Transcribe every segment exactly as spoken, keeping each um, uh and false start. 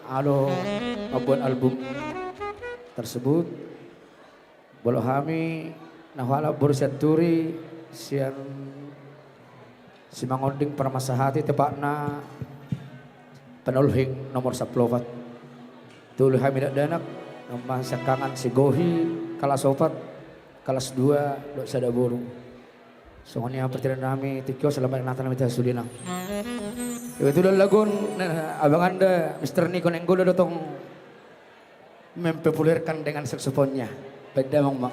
Alo, mambuat album tersebut. Molo hami na hualap boru Sianturi, sian Simangonding Parmasahati, tepatna Panolhing nomor sampulu opat. Tolu hami dakdanak, nama siangkangan Sigohi kalas opat, kalas dua, dohot sada boru. Songon i ma partingkian nami, tingki on selamat Natal ma hita sude nang. Kebetulan lagu on, eh, abanganda Mister Niko Nainggolan do tong mempopulerkan dengan saksofonnya. Baen damang ma.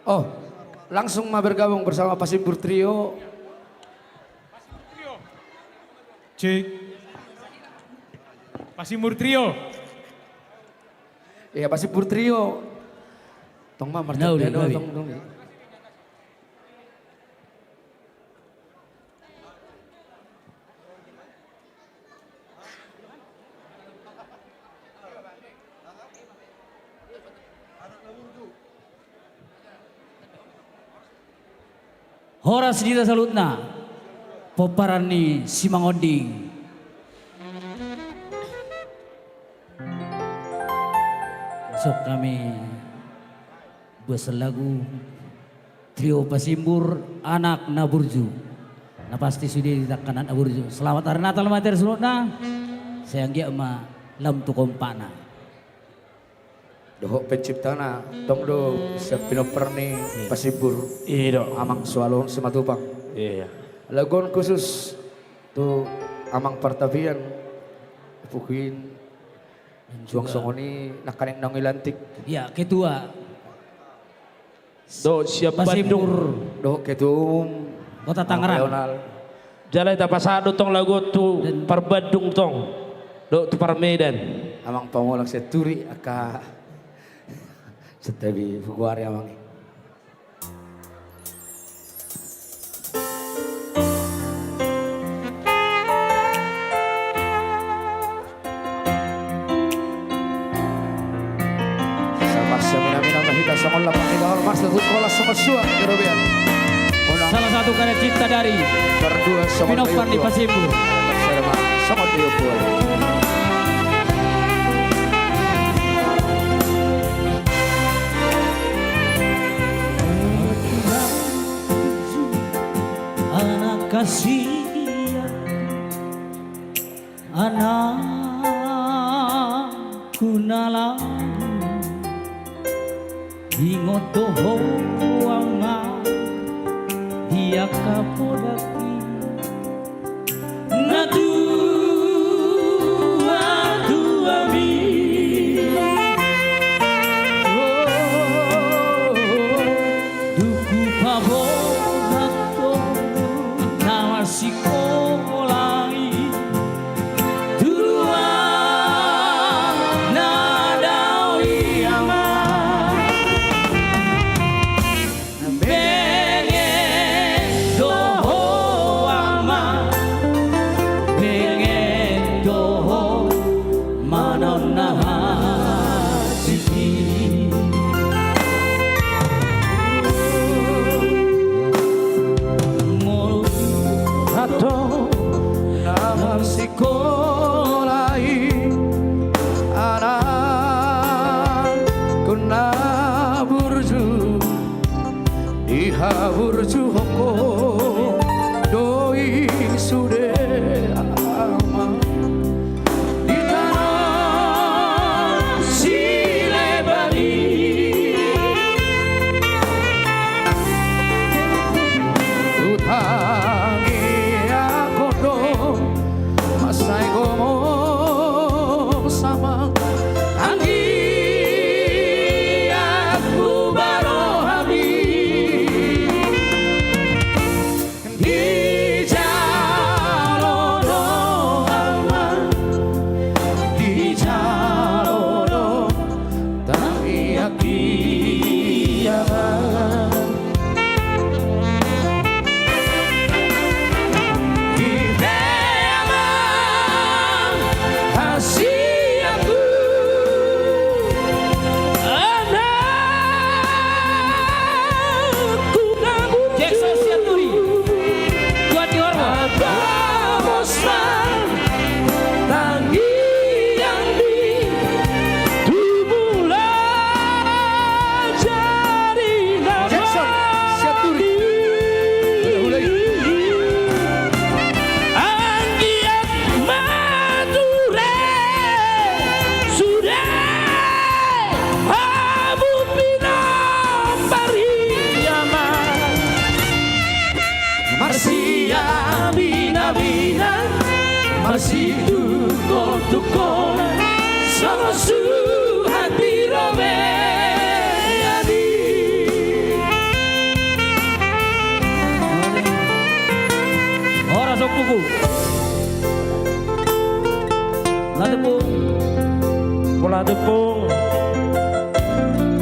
Oh, langsung ma bergabung bersama Pasimbur Trio. Cek. Pasimbur Trio. Iya, Pasimbur Trio. Tong ma martanda, tong, tong. Horas di hita saluhutna, pomparan ni Simangonding. Songon hami, buat lagu Trio Pasimbur, Anak na Burju. Na pasti sude di angka anak na burju. Selamat hari Natal ma di hita saluhutna. Sai anggiat ma lam tu kompakna. Dohot penciptana, tong do sian pinompar ni Pasimbur. Iya do. Amang Sualon Simatupang. Iya. Lagu on khusus tu Amang Partapian. Pukin. Suang songon i nangkaning naung dilantik. Iya, ketua. Dohot sian Bandung. Dohot ketua umum Kota Tangerang. Jala hita pasahat do tong lagu on tu par Bandung tong. Dohot tu par Medan. Amang Pangulak Sianturi, angka santabi puguari amang i. Salah satu karya cipta dari pinompar ni Pasimbur. Anak kasih, anakku na lalu, ingot do ho amang di angka poda i. Natuatuami dung hupaboa ho na marsikola i, tu ruang na dao i amang. Benget do ho amang, benget do ho manaon na hansit i. Molo tung na marsikola i anakku na burju, dihaburjuhon ho do i sude amang di tano Sileban i. Hutangiangkon do mansai gomos amang, anggiat hubahen hami. Dijalo do amang, dijalo do tangiang i amang. Di pe amang hasianku, anakku na burju. Jackson Sianturi. Tuan di hormat. Gomos ma tangiang i, tumula jadi na Jackson Sianturi. Anggiat ma ture sude hamu pinompar i amang. Marsiabinabina, marsitungkoltungkolan, songon suhat di robean i. Mula tepung. Mula tepung.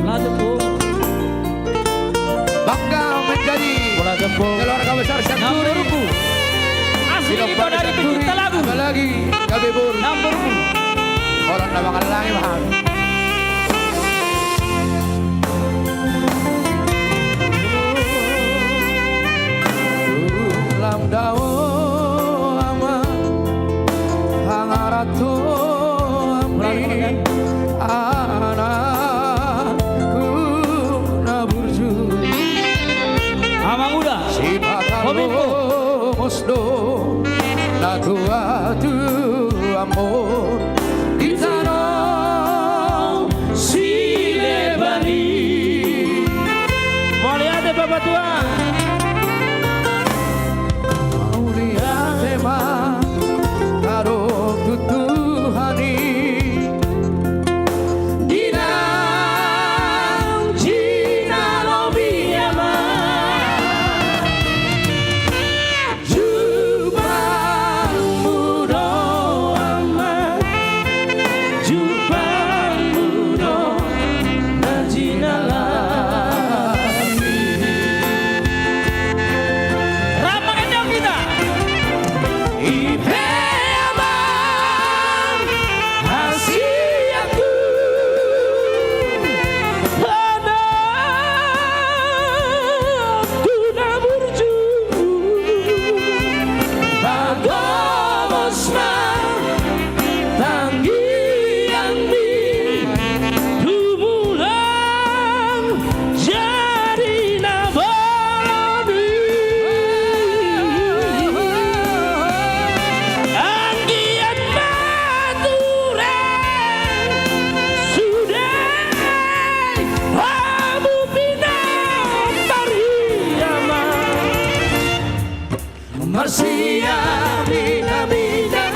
Mula tepung. Bangga menjadi keluarga besar Sianturi. Asli dari pecinta lagu. Apalagi gabe boru. Orang na mangallangi mahal. Ulang dao ama hangarato ami anakku na burju. Amang uda. Sipata lomos do na tua-tuamu di tano Silebani. Mauliate Bapatua. Mauliate ma tadok tu Tuhan i. Di naung jinalobi ama. Jumpanmu do ama, jumpanmu do na jinalabi. Rap ma gendang hita. I pe ama hasianku. Anakku na burju, pagomos ma tangiangmi, tumulang jadi na bolon i. Anggiat ma ture sude hamu pinampar i ama. Marsiaminaminan,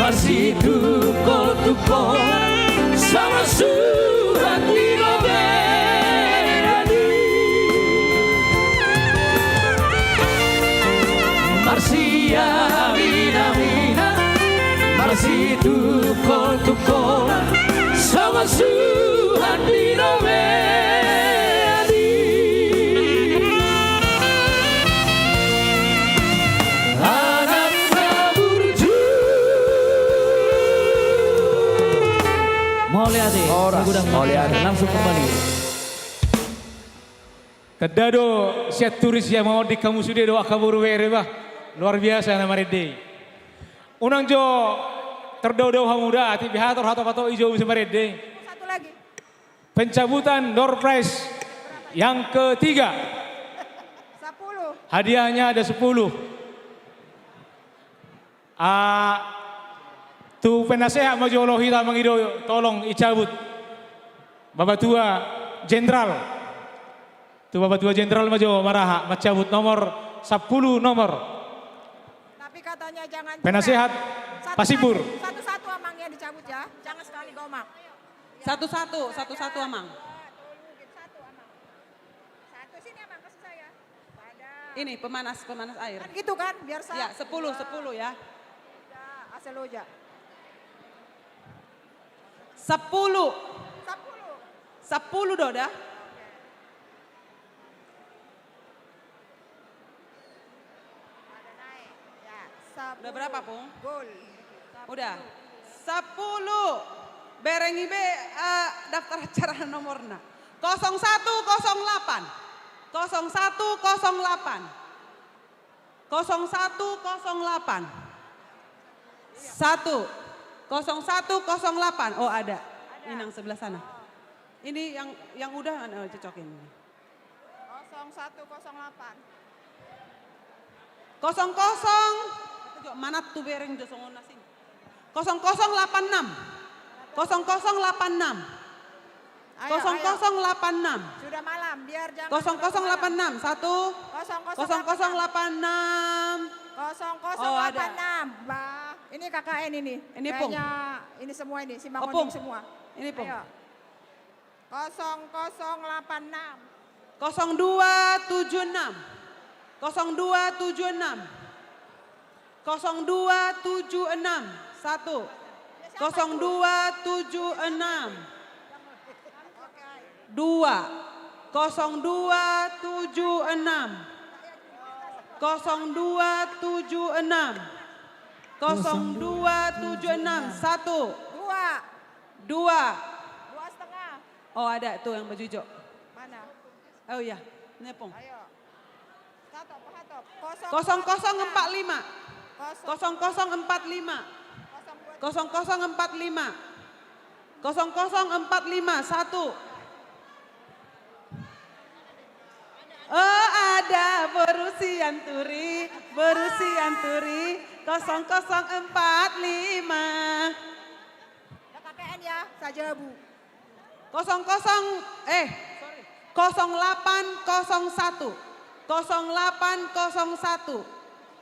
marsitungkoltungkolan, songon suhat ni robean i. Marsiaminaminan, marsitungkoltungkolan, songon suhat ni robean i. Anak na burju. Mauliate. Horas, mauliate. Langsung kembali. Tanda do Sianturi sian mangonding hamu sude do angka boru bere bah. Luar biasa na marende i. Unang jo tardao-dao hamu da, atik beha tor hato-hato i jo muse marende. Satu lagi. Pencabutan door prize yang ketiga. Sepuluh. Hadiahnya ada sepuluh. Ah, tu penasehat ma jo olo hita mangido tolong dicabut. Bapatua Jenderal. Tu Bapatua Jenderal ma jo maraha, mancabut nomor sepuluh nomor. Tapi katanya jangan juga. Penasehat Pasibur. Satu-satu amang ya dicabut ya. Jangan sekali gomak. Satu-satu, satu-satu amang. Satu, Amang. Satu, sini, Amang, kasih saya. Ada. Ini pemanas, pemanas air. Kan gitu kan, biar sa-, ya, sepuluh, dua, sepuluh ya. Tiga, asal lo ja. Sepuluh. Sepuluh. Sepuluh do da. Oke. Udah berapa, Pung? Udah. Sepuluh. Bereng i be, eh, daftar acara nomorna. Kosong satu kosong delapan. Kosong satu kosong delapan. Kosong satu kosong delapan. Satu. Kosong satu kosong delapan. Oh, ada. Inang sebelah sana. Ini yang, yang udah, eh, cocokin. Kosong satu kosong delapan. Kosong kosong. Mana tu bereng jo songon na sini. Kosong kosong delapan enam. Kosong kosong delapan enam. Ayo, kosong kosong delapan enam. Ayo. Sudah malam, biar jangan terlalu malam. Kosong kosong delapan enam. Satu. Kosong kosong delapan enam. Kosong kosong delapan enam. Oh, ada. Kosong kosong delapan enam. Bah, ini K K N ini. Ini, Pung. Kayaknya ini semua ini, si Mang Onim semua. Ini, Pung. Ayo. Kosong kosong delapan enam. Kosong dua tujuh enam. Kosong dua tujuh enam. Kosong dua tujuh enam. Satu. Kosong dua tujuh enam. Dua. Kosong dua tujuh enam. Kosong dua tujuh enam. Kosong dua tujuh enam. Satu. Dua. Dua. Dua setengah. Oh, ada tuh yang baju hijau. Mana? Oh iya, nepung. Ayo. Satu, satu. Kosong kosong empat lima. Kosong kosong empat lima. Kosong kosong empat lima. Kosong kosong empat lima, satu. Oh, ada boru Sianturi, boru Sianturi, kosong kosong empat lima. Udah K K N ya, Sajabu. Kosong kosong, eh, kosong delapan kosong satu. Kosong delapan kosong satu.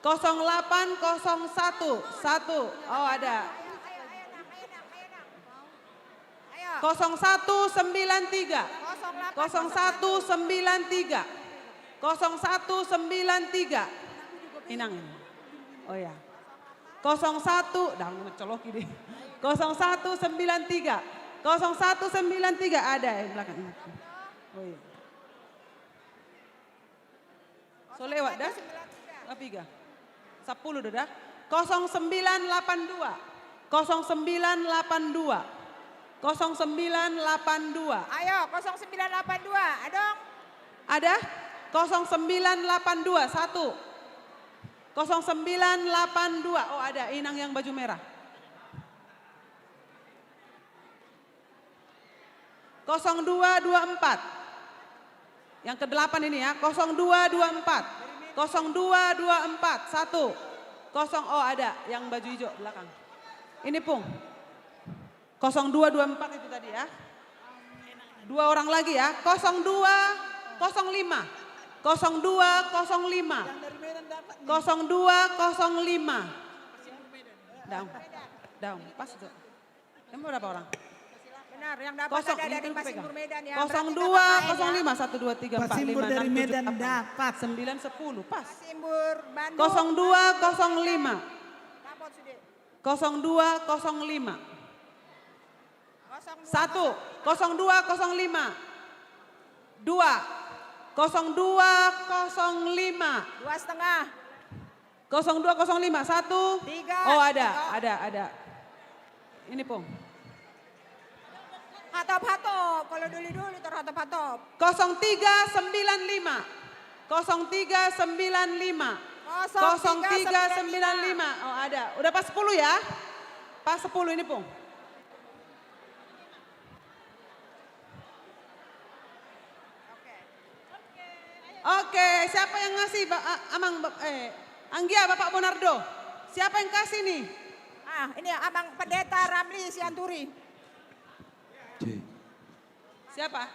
Kosong delapan kosong satu. Satu. Oh, ada. Kosong satu sembilan tiga. Kosong satu sembilan tiga. Kosong satu sembilan tiga. Inang ini. Oh ya. Kosong satu, dah, mencolok ini. Kosong satu sembilan tiga. Kosong satu sembilan tiga, ada yang belakang. Oh iya. So lewat dah? Apa iga? Sepuluh dah, dah. Kosong sembilan delapan dua. Kosong sembilan delapan dua. Kosong sembilan delapan dua. Ayo, kosong sembilan delapan dua. Adong? Ada? Kosong sembilan delapan dua, satu. Kosong sembilan delapan dua. Oh, ada Inang yang baju merah. Kosong dua dua empat. Yang kedelapan ini ya, kosong dua dua empat. Kosong dua dua empat, satu. Kosong, oh, ada yang baju hijau belakang. Ini, Pung. Kosong dua dua empat itu tadi ya. Dua orang lagi ya. Kosong dua kosong lima. Kosong dua kosong lima. Kosong dua kosong lima. Daun. Daun. Pas itu. Emang berapa orang? Benar, yang dapat kosong, ada dari Pasimbur Medan ya. Kosong dua kosong lima, satu, dua, tiga, empat, lima, enam, tujuh, delapan, sembilan, sepuluh, pas. Pasimbur Bandung. Kosong dua kosong lima. Dapat sudah. Kosong dua kosong lima. Satu, kosong dua kosong lima. Dua, kosong dua kosong lima. Dua setengah. Kosong dua kosong lima, satu. Tiga. Oh, ada, ada, ada. Ini, Pung. Hatop, hatop. Kalau doli-doli, tor hatop, hatop. Kosong tiga sembilan lima. Kosong tiga sembilan lima. Kosong tiga sembilan lima. Oh, ada. Udah pas sepuluh ya? Pas sepuluh ini, Pung. Oke, siapa yang ngasih, Ba-, A-, Amang, Ba-, eh, Anggia, Bapak Bonardo? Siapa yang kasih nih? Ah, ini Amang Pendeta Ramli Sianturi. Siapa?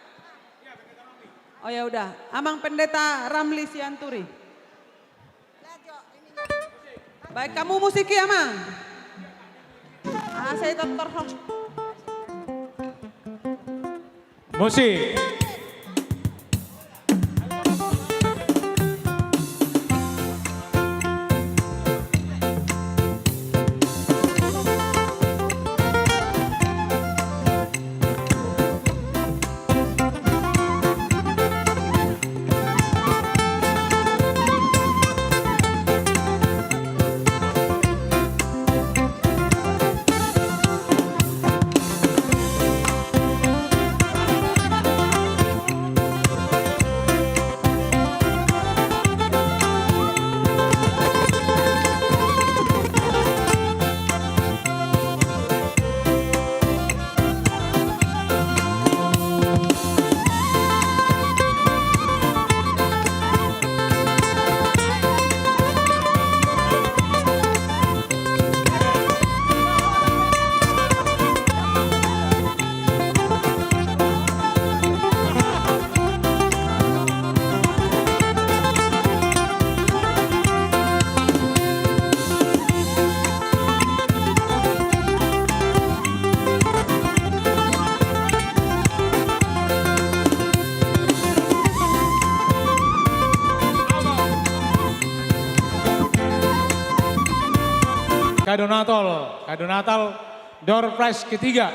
Oh ya udah, Amang Pendeta Ramli Sianturi. Baik, kamu musiki, Amang. Ah, saya tetap terhok. Musik. Kado Natal, kado Natal. Door prize ketiga.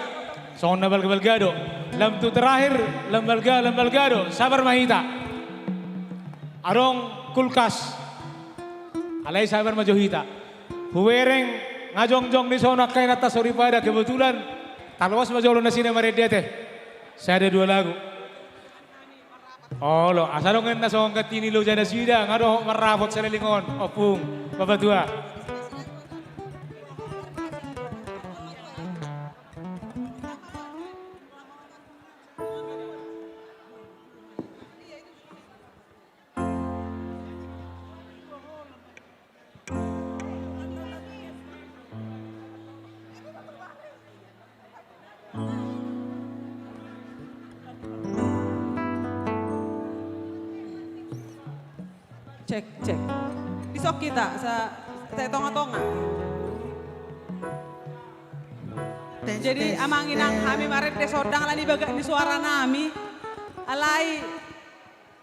Songon na balga-balga do. Lam tu terakhir, lam balga, lam balga do. Sabar ma hita. Adong kulkas. Alai sabar ma jo hita. Hubereng, nga jongjong di son angka inanta soripada kebetulan. Taloas ma jolo nasida marende ate. Sada dua lagu. Olo, asa adong na songon ganti ni loja nasida, nga dohot marrapot saleleng on, ompung, bapatua. Cek, cek. Dison hita, sa, sa tonga-tonga. Tes, jadi, tes, amang inang, tes. Hami marende so ndang ala ni bagak ni suara nami. Alai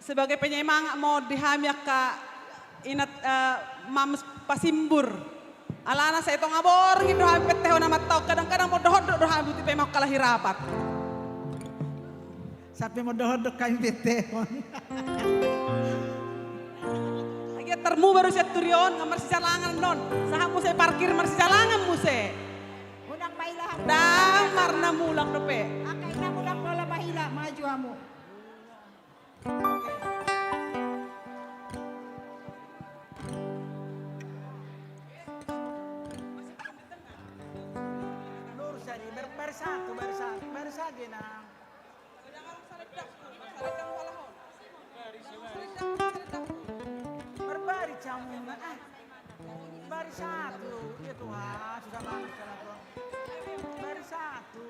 sebagai penyemangat ma on di hami angka inat, eh, mams pasimbur. Alana sai tonga borngin do hami petehon amanta on, kadang-kadang mondok-ondok do hami, boti pe ma on kalahirapat. Sampe mondok-ondok hami petehon. Agia tarmu baru sian turi on, nga marsijalangan non. Sahat muse parkir marsijalangan muse. Unang maila hak. Ndang marna mulak dope. Angka ina mulak pola maila, maju hamu. Lurus tadi, bar-, barsatu, barsatu, barsatu, nah. Barbari camu, ah. Barsatu, ya Tuhan, susah banget sekarang, Bro. Barsatu.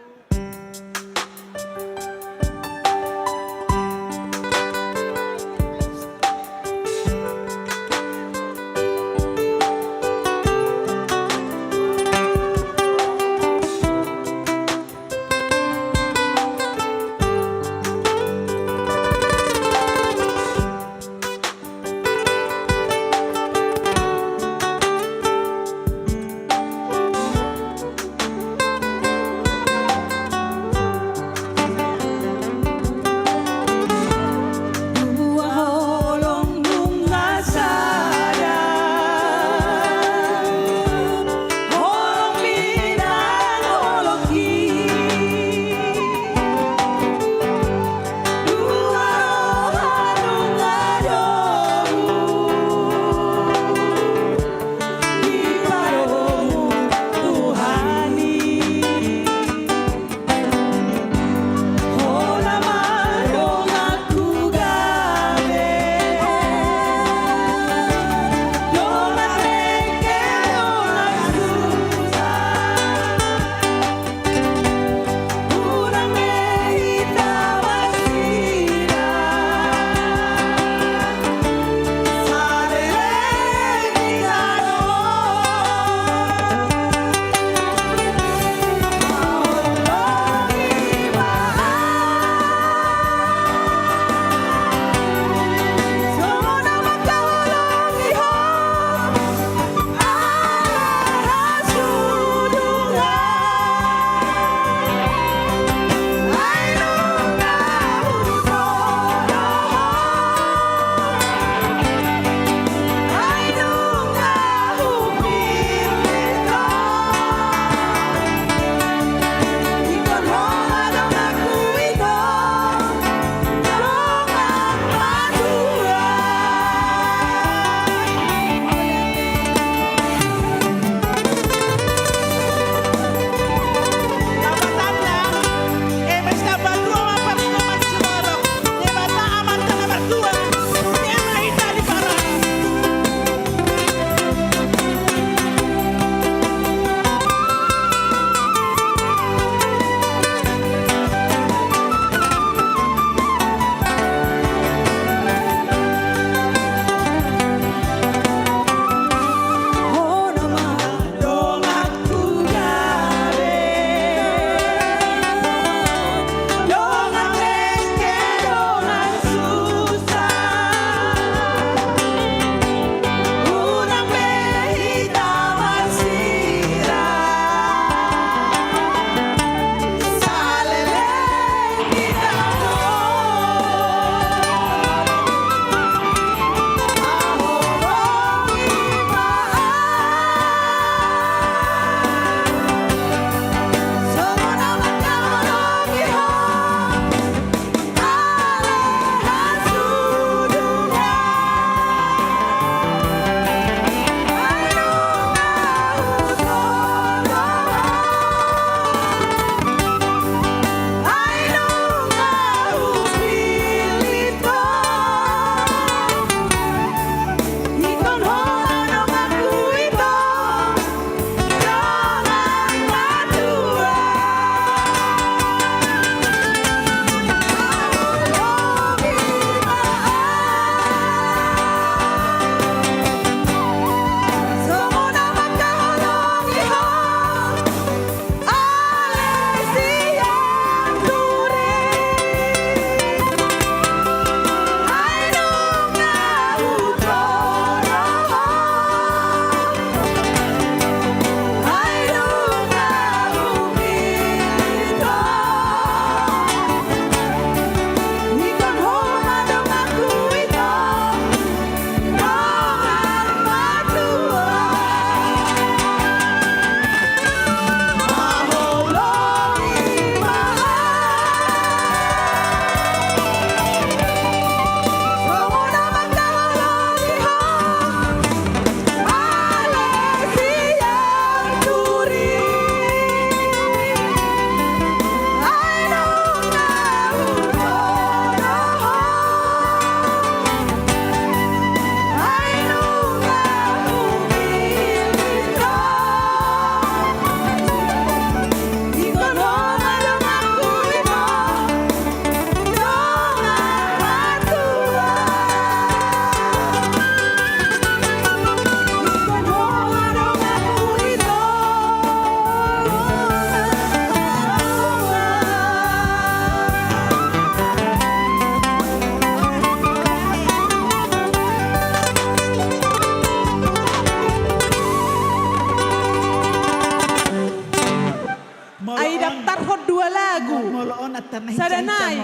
Lagu. Molo on, antar na sada hinsa-hinsa nai.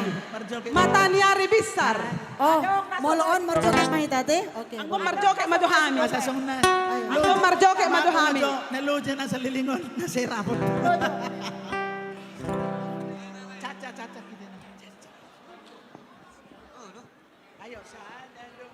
Mata ni ari binsar. Oh, molo on marjoget ma hita, te? Oke. Anggo marjoget ma jo hami. Masa song na. Anggo marjoget ma jo hami. Na loja na salilingon, na serapon. Caca, caca, gitu. Ayo, sada, dua.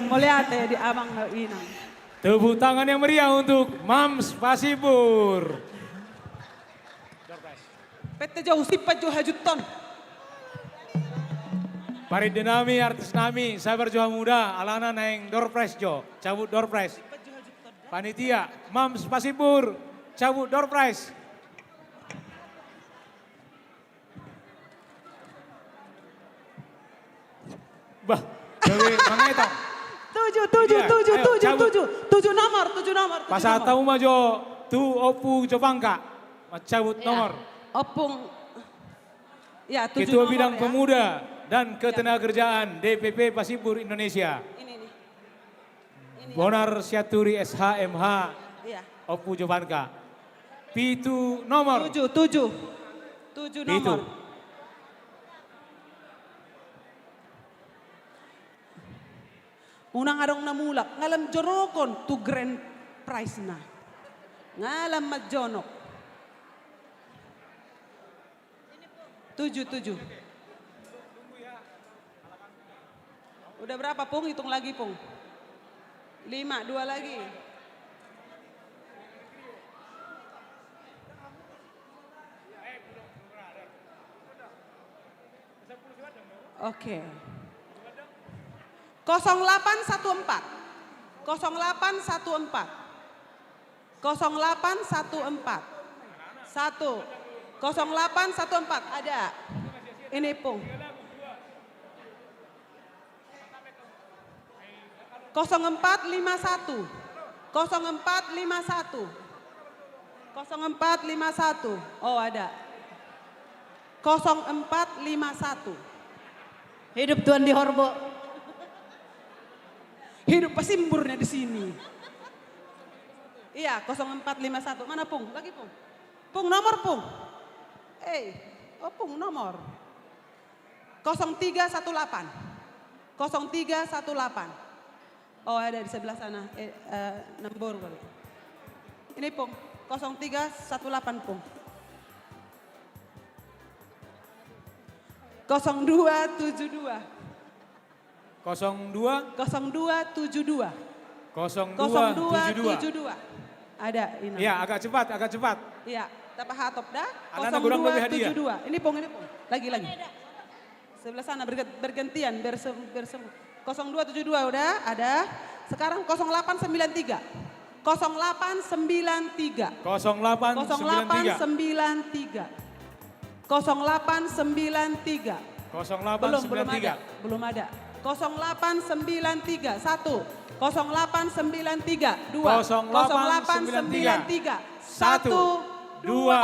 Mauliate di amang na inang. Tepuk tangan yang meriah untuk Mams Pasibur. Pette jo, husimpan jo hajutton. Parende nami, artis nami, sabar jo hamu da, alana naeng door prize jo, cabut door prize. Panitia, Mams Pasibur, cabut door prize. Bah, gabe mangetong. Tujuh, tujuh, tujuh, ayo, tujuh, cabut. Tujuh. Tujuh nomor, tujuh nomor, tujuh nomor. Pasahat hamu ma jo tu Ompu Jovanka. Mancabut nomor. Ompung. Ya, tujuh nomor, ya. Ketua Bidang Pemuda dan Ketenagakerjaan D P P Pasibur Indonesia. Ini, nih. Bonar Sianturi S H M H. Iya. Ompu Jovanka. Pitu nomor. Tujuh, tujuh. Tujuh nomor. Unang adong na mulak, nga lam jonokon tu grand prize-na. Nga lam manjonok. Tujuh, tujuh. Udah berapa, Pung? Hitung lagi, Pung. Lima, dua lagi. Oke. Kosong delapan satu empat. Kosong delapan satu empat. Kosong delapan satu empat. Satu. Kosong delapan satu empat, ada. Ini, Pung. Kosong empat lima satu. Kosong empat lima satu. Kosong empat lima satu. Oh, ada. Kosong empat lima satu. Hidup Tuan di Horbo. Hidup Pasimburnya di sini. Iya, kosong empat lima satu. Mana, Pung? Lagi, Pung. Pung, nomor, Pung. Eh, oh, Pung, nomor. Kosong tiga satu delapan. Kosong tiga satu delapan. Oh, ada di sebelah sana. Eh, eh, Nambor kali. Ini, Pung. Kosong tiga satu delapan, Pung. Kosong dua tujuh dua. Kosong dua? Kosong dua tujuh dua. Kosong dua tujuh dua. Kosong dua tujuh dua. Ada, Inang. Iya, agak cepat, agak cepat. Iya, tapahatop da. Alana godang dope hadiah. Kosong dua tujuh dua. Ini, Pung, ini, Pung. Lagi, lagi. Sebelah sana berge-, bergantian, biar se-, biar semua. Kosong dua tujuh dua udah ada. Sekarang kosong delapan sembilan tiga. Kosong delapan sembilan tiga. Kosong delapan sembilan tiga. Kosong delapan sembilan tiga. Kosong delapan sembilan tiga. Kosong delapan sembilan tiga. Belum, belum ada. Belum ada. Kosong delapan sembilan tiga, satu. Kosong delapan sembilan tiga, dua. Kosong delapan sembilan tiga. Kosong delapan sembilan tiga. Satu, dua,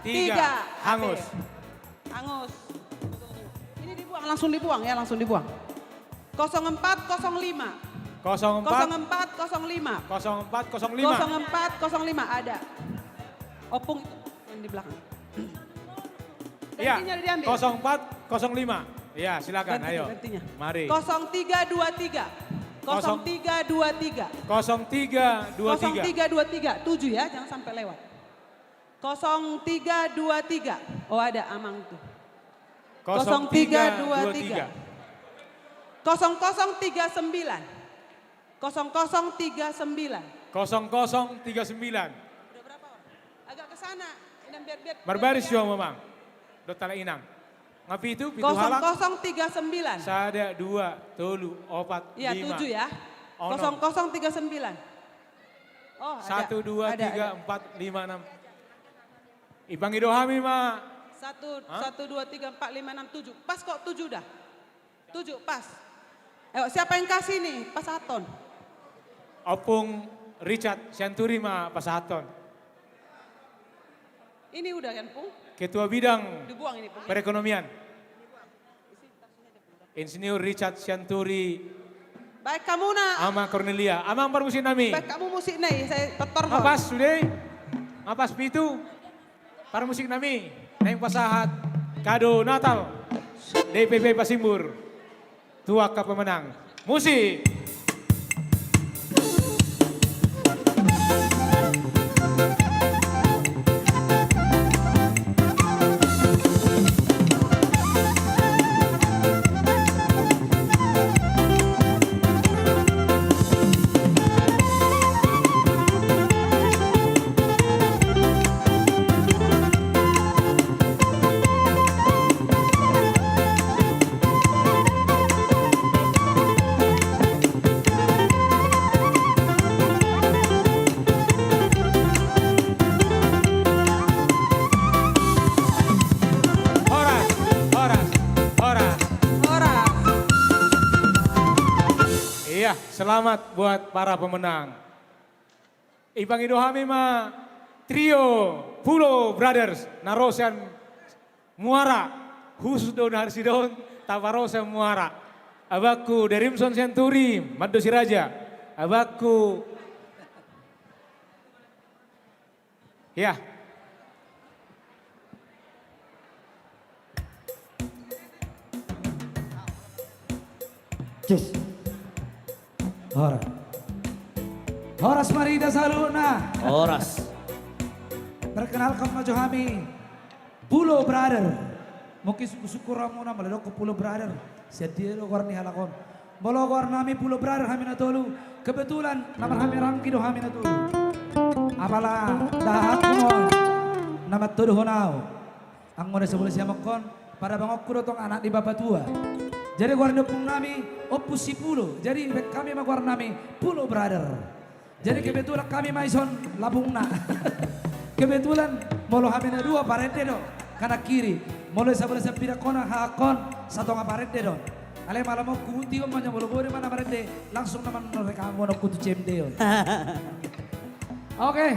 tiga. Hangus. Hangus. Ini dibuang, langsung dibuang ya, langsung dibuang. Kosong empat kosong lima. Kosong empat. Kosong empat kosong lima. Kosong empat kosong lima. Kosong empat kosong lima, ada. Opung itu yang di belakang. Iya, gantinya udah diambil. Kosong empat kosong lima. Iya, silakan, gantinya, ayo. Gantinya. Mari. Kosong tiga dua tiga. Kosong tiga dua tiga. Kosong tiga dua tiga. Kosong tiga dua tiga. Tujuh ya, jangan sampai lewat. Kosong tiga dua tiga. Oh, ada Amang tuh. Kosong tiga dua tiga. Kosong tiga dua tiga. Kosong kosong tiga sembilan. Kosong kosong tiga sembilan. Kosong kosong tiga sembilan. Udah berapa, Bang? Agak ke sana. Inang, biar, biar, biar. Marbaris jo, Amang. Dot ala Inang. Nga pitu, pitu halak. Kosong kosong tiga sembilan. Sada, dua, tolu, opat, lima. Iya, tujuh ya. Onom. Kosong kosong tiga sembilan. Oh, ada. Satu, dua, tiga, empat, lima, enam. Ipangido hami ma. Satu, satu, dua, tiga, empat, lima, enam, tujuh. Pas kok tujuh dah. Tujuh, pas. Ayo, siapa yang kasih nih? Pasahathon. Opung Richard Sianturi ma pasahathon. Ini udah kan, Pung? Ketua Bidang Perekonomian. Dibuang ini, Pung. Insinyur Richard Sianturi. Baen hamu na. Ama Cornelia. Amang parmusik nami. Baen hamu musik nai, sai tortorhon. Nga pas sude? Nga pas pitu? Parmusik nami. Naeng pasahat kado Natal. D P P Pasimbur. Tu angka pemenang. Musik. Selamat buat para pemenang. Ipangido hami ma trio Pulo Brothers na ro sian Muara, khusus do na harsidon taparosa Muara. Abangku Derimson Sianturi, Mando Siraja. Abangku, ya. Cus. Horas. Horas ma di hita saluhutna. Horas. Perkenalkan ma jo hami Pulo Brother. Mungkin sungkun-sungkun rohamuna molo didok Pulo Brother. Sian dia do goar ni halak on. Molo goar nami Pulo Brother hami na tolu. Kebetulan na marhahamaranggi do hami na tolu. Apala dahatku on na mantodohon ahu. Anggo na so boi siamokkon, padabangonku do tong anak ni bapa tua. Jadi goar ni ompung nami, Ompung Sipulo. Jadi baen hami ma goar nami Pulo Brother. Jadi kebetulan hami ma dison lapungna. Kebetulan molo hami na dua parende do, kanan kiri. Molo sabola sian pingkiranhon, hahakkon, satonga parende do. Alai malam on hubuti on ma jo molo boi do ma na marende, langsung nama na rekam on tu C M D on. Oke,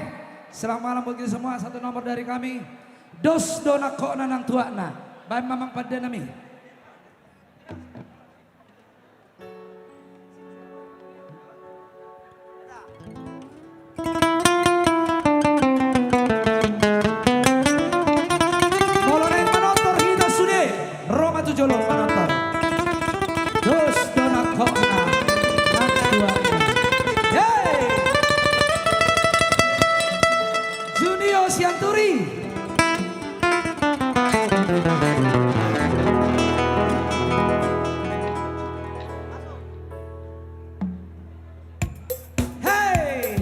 selamat malam buat kita semua, satu nomor dari kami. Dos do nangkokna nang tuatna. Baen ma amang pande nami. Molo naeng manortor hita sude, ro ma tu jolo manortor. Dos do nangkokna nang tuatna. Hei! Junio Sianturi. Hei!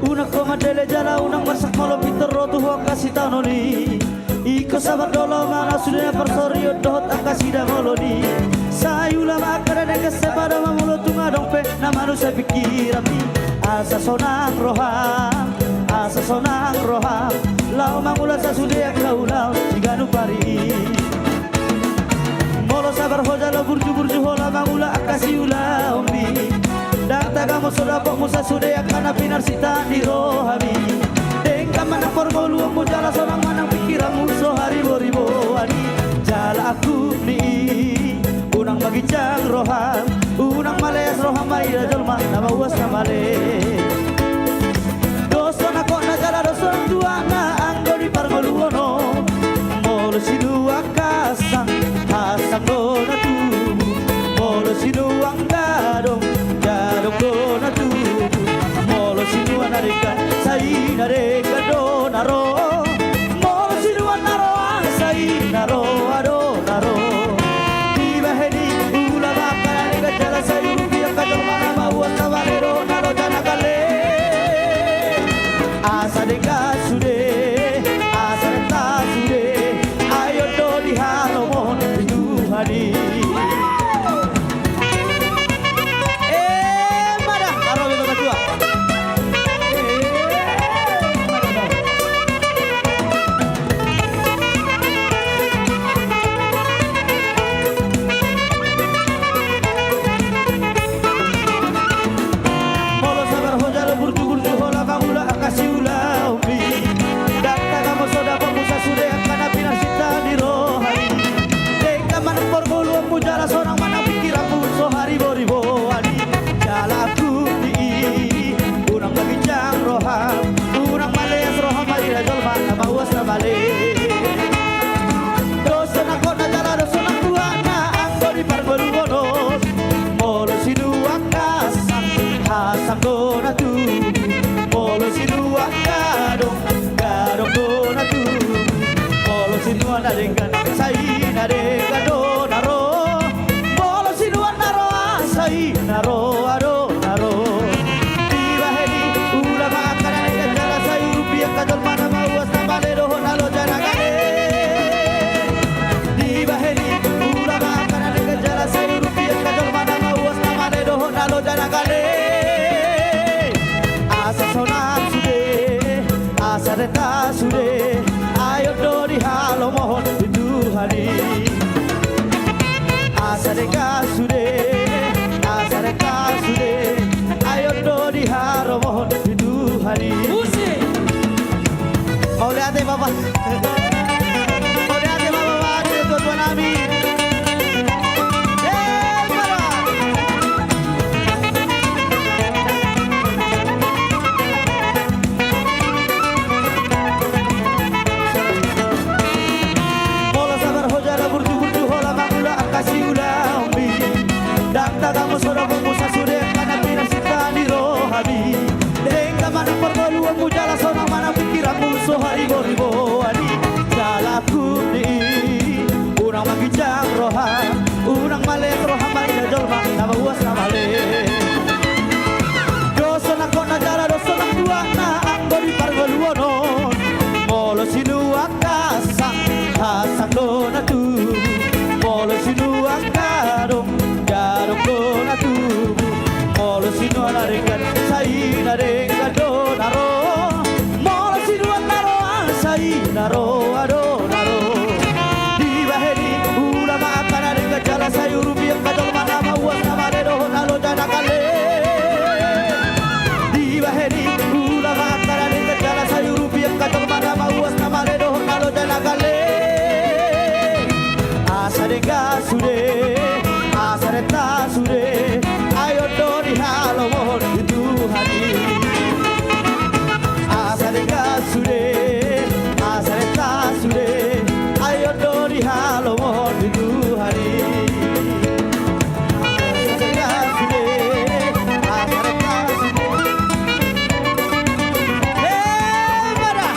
Unang ho mandele jala unang marsak molo pintor ro tu ho angka sitaonon i. Ingkon sabar do laho manang sude na parsorion dohot angka sidangolon i. Sai ula ma angka na denggan, sai pada ma molo tung adong pe na manusai pingkiranmi. Asa sonang roham, asa sonang roham, laho mangula sasude angka ulaon di ganup ari i. Molo sabar ho jala burju-burju ho laho mangula angka siulaonmi, ndang tagamon so dapotmu sasude angka na pinarsinta ni rohami. Denggan manang parngoluonmu jala sonang manang pingkiranmu so haribo-riboan i. Jala angkup ni i, unang ma ginjang roham, unang maleas roham, maida jolma na mauas na male. Dos do nangkokna jala dos do nang tuatna anggo di parngoluon on. Molo sinuan hasang, hasang do na tubu. Molo sinuan gadong, gadong do na tubu. Molo sinuan na denggan, sai na denggan do na ro. Molo sinuan na roa, sai na roa do na ro. Dibahen i ula ma angka na denggan jala sai urupi angka jolma na mauas na male do na ro jala na gale. Asa denggan sude, asa denggan sude, ai on do dihalomohon ni Tuhan i. Emma da, aro be batua. Molo sabar ho jala burju-burju ho laho mangula angka siulaonmi, ndang tagamon so dapotmu sasude angka na pinarsinta ni rohami. Denggan manang parngoluonmu jala sonang manang pingkiranmu so haribo-riboan i. Jala angkup ni i, unang ma ginjang roham, unang maleas roham, maida jolma na mauas na male. Dos do nangkokna jala dos do nang tuatna anggo di parngoluon on. Molo sinuan hasang, hasang do na tubu. Molo sinuan gadong, gadong do na tubu. Molo sinuan na denggan, sai na denggan do na ro. Molo sinuan na roa, sai na roa do na ro. Dibahen i ula ma angka na denggan jala sai urupi angka jolma na mauas na male dohot na loja na gale. sude, ai on do dihalomohon di Tuhan i. Asa denggan sude, asa denggan sude, ai on do dihalomohon di Tuhan i. Musik. Mauliate, Bapak. Mauliate, Bapak, Bapak, di tua-tua nami. Eh, Bapak. Molo sabar hojala burju-burju hola mangula angka siulaonmi. Ndang tagamon so dohononmu sasude angka na pinarsinta ni rohami. Denggan ma nang parngoluonmu jala sonang ma nang pingkiranmu so haribo-riboan i. Jala huni i unang mangginjang roha, unang males roha marida jolma na mauas na male. Dos sonang hot na jala dos sonang tuak na anggo di parngoluon on. Molo sinuan hasang, hasang do na tubu. Molo sinuan gadong, gadong do na tubu. Molo sinuan na denggan, sai na denggan do na ro. Molo sinuan na roa, sai na roa do na ro. Dibahen i ula ma angka na denggan jala sai urupi angka jolma na mauas na male dohot na loja na kale. Dibahen i ula ma angka na denggan jala sai urupi angka jolma na mauas na male dohot na loja na kale. Asa denggan sude, asa renta sude, ai on do dihalomohon di Tuhan i. Asa denggan sude, asa renta sude, ai on do dihalomohon di Tuhan i. Asa denggan sude, asa renta sude. Eh, pada.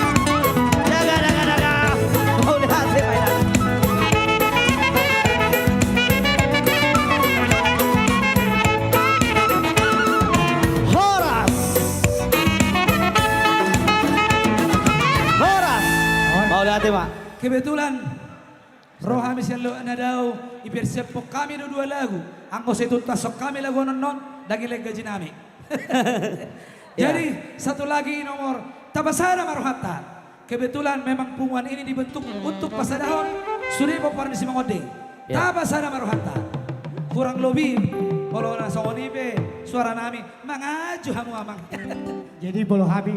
Daga, daga, daga. Mauliate ma i. Horas. Horas. Mauliate ma. Kebetulan ro hami sian Loak Nadao, dipersiaphon hami do dua lagu. Anggo sai tuntas hami lagu on, on ndang dilehon gaji nami. Ya. Jadi, satu lagi nomor, tapasada ma rohanta. Kebetulan memang punguan ini dibentuk untuk pasadahon sude pomparan ni Simangonding. Ya. Tapasada ma rohanta. Kurang lobi, molo na songon i pe suara nami, mangajo hamu amang. Jadi molo hami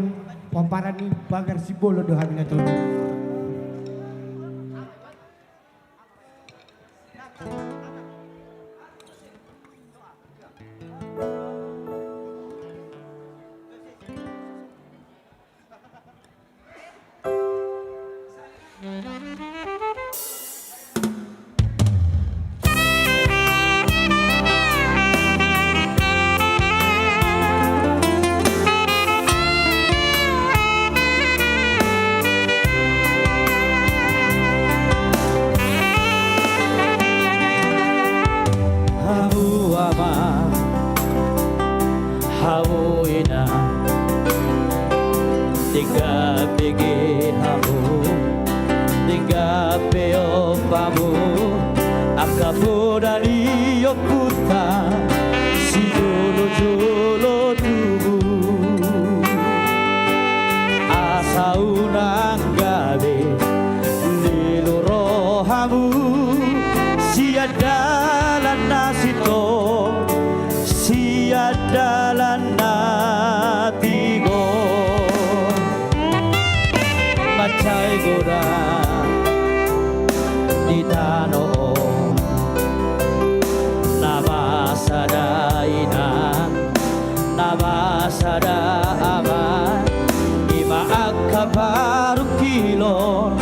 pomparan ni Pagar Simbolon do hami na tutu. Hamu amang, hamu inang, denggan bege hamu, denggan pe ompu hamu, angka poda ni ompunta sijolo-jolo tubu. Asa unang gabe lilu rohamu sian dalan na sintong, sian dalan na tigor. Mansai godang di tano on na masada inang, na masada amang, i ma angka parungkilon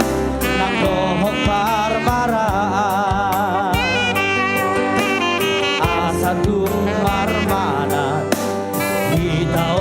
nang dohot parmaraan. Asa tung marmanat hita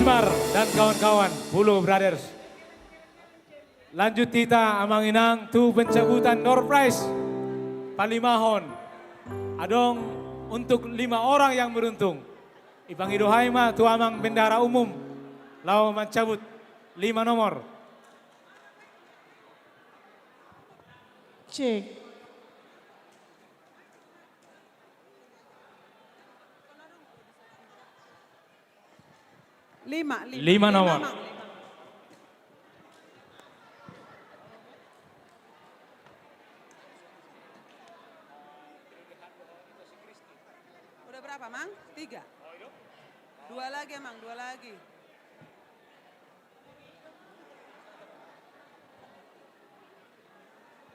Akbar dan kawan-kawan, Pulo Brothers. Lanjut hita, Amang Inang, tu pencabutan door prize. Palimahon. Adong untuk lima orang yang beruntung. Ipangido hami ma tu Amang Bendahara Umum laho mancabut lima nomor. Cek. Lima, lima. Lima nomor. Lima, Mang, lima. Udah berapa, Mang? Tiga. Dua lagi, Mang, dua lagi.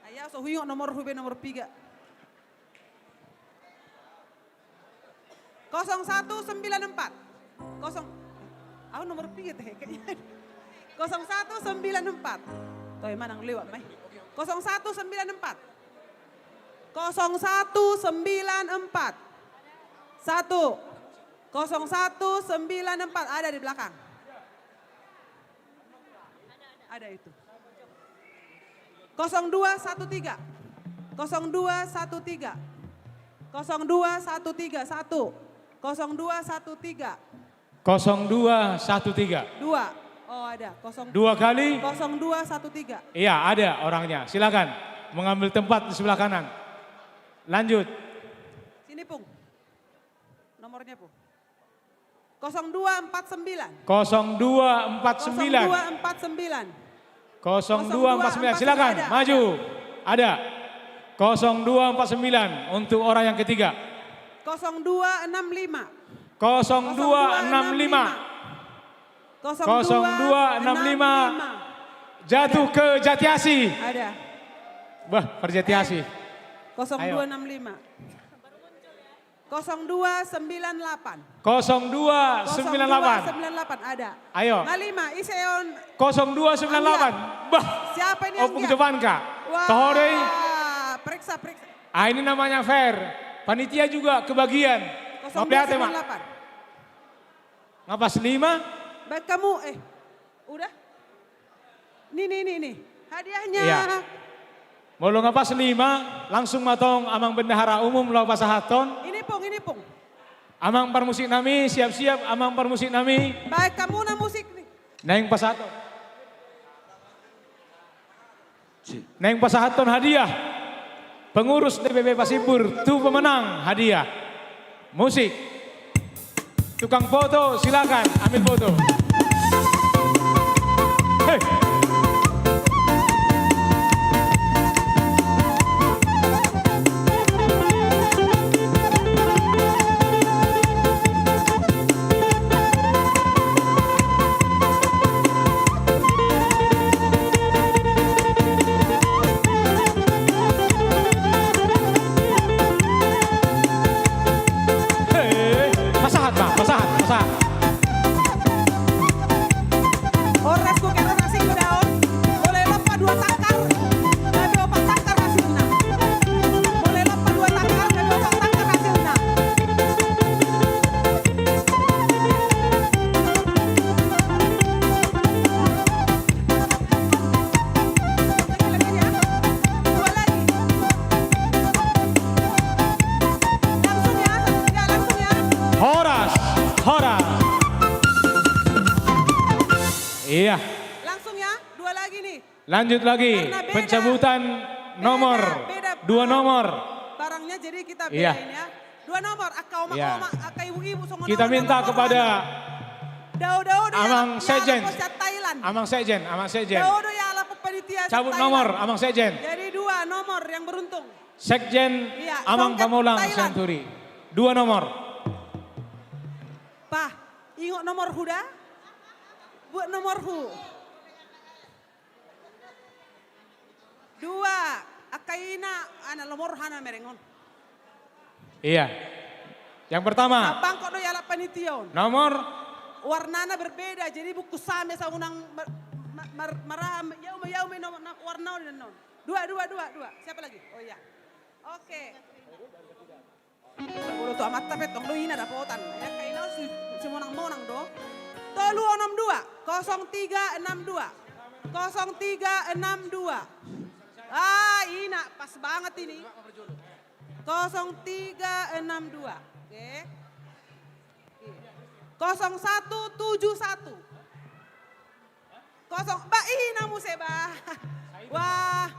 Ayo, so huingot nomor hube, nomor piga. Kosong satu sembilan empat. Kosong, au nomor piga te, kayaknya. Kosong satu sembilan empat. Toh, emang nang lewat, mai. Kosong satu sembilan empat. Kosong satu sembilan empat. Satu. Kosong satu sembilan empat, ada di belakang. Ada itu. Kosong dua satu tiga. Kosong dua satu tiga. Kosong dua satu tiga, satu. Kosong dua satu tiga. Kosong dua satu tiga. Dua. Oh, ada. Kosong, dua kali. Kosong dua satu tiga. Iya, ada orangnya. Silakan mengambil tempat di sebelah kanan. Lanjut. Sini, Pung. Nomornya, Pung. Kosong dua empat sembilan. Kosong dua empat sembilan. Kosong dua empat sembilan. Kosong dua empat sembilan. Kosong dua empat sembilan. Silakan, ada, maju. Ada. Kosong dua empat sembilan untuk orang yang ketiga. Kosong dua enam lima. Kosong dua enam lima. Kosong dua enam lima. Jatuh ke Jatiasi. Ada. Bah, per Jatiasi. Eh, kosong dua enam lima. Ayo. Kosong dua sembilan delapan. Kosong dua sembilan delapan. Kosong dua sembilan delapan, ada. Ayo. Ngalima, ise on. Kosong dua sembilan delapan. Anggiat. Bah. Siapa ini, Ompung Anggiat? Jovanka. Wah. Toho do i. Periksa, periksa. Ah, ini namanya fair. Panitia juga kebagian. Kosong dua sembilan delapan. Nga pas lima? Baik kamu, eh. Udah? Nih, nih, nih, nih. Hadiahnya. Iya. Molo nga pas lima, langsung ma tong Amang Bendahara Umum laho pasahathon. Ini, Pung, ini, Pung. Amang parmusik nami, siap-siap, Amang parmusik nami. Baik, kamu na musik nih. Naeng pasahathon. Naeng pasahathon hadiah pengurus D P P Pasimbur tu pemenang hadiah. Musik. Tukang foto, silakan ambil foto. Hei. Hei, pasahat, Bang, pasahat, pasahat. Horas, ku kira nasi ku daon. Boleh lompat dua tangkar, tapi opat tangkar hasilna. Boleh lompat dua tangkar, tapi opat tangkar hasilna. Dua lagi. Langsung ya, satu tiga, langsung ya. Horas, horas. Iya. Langsung ya, dua lagi nih. Lanjut lagi. Karena beda, pencabutan nomor, beda, beda, dua nomor. Barangnya, jadi kita bedain ya. Dua nomor, angka omak-omak, angka ibu-ibu, songon. Kita minta kepada Amang Sekjen. Amang Sekjen, Amang Sekjen. Cabut nomor, Amang Sekjen. Jadi dua nomor yang beruntung. Sekjen, iya, Amang Pamolang Senturi. Dua nomor. Pah, ingot nomor hu da? Buat nomor hu. Dua, angka ina, ana lomor hana merengon. Iya. Yang pertama. Bangkok do ialap panitia on. Nomor? Warnana berbeda, jadi bungkus same saunang mar-, mar-, mar-, maraha, yau ma, yau ma, nomor, na-, warna on, non. Dua, dua, dua, dua. Siapa lagi? Oh iya. Oke. Molo tu amanta pe tong do ina dapotan. Ya, angka ina si, si monang-monang do. Tolu onom dua, kosong tiga enam dua. Kosong tiga enam dua. Ah, ina, pas banget ini. Kosong tiga enam dua. Oke. Kosong satu tujuh satu. Kosong, ba, ina muse, ba. Wah.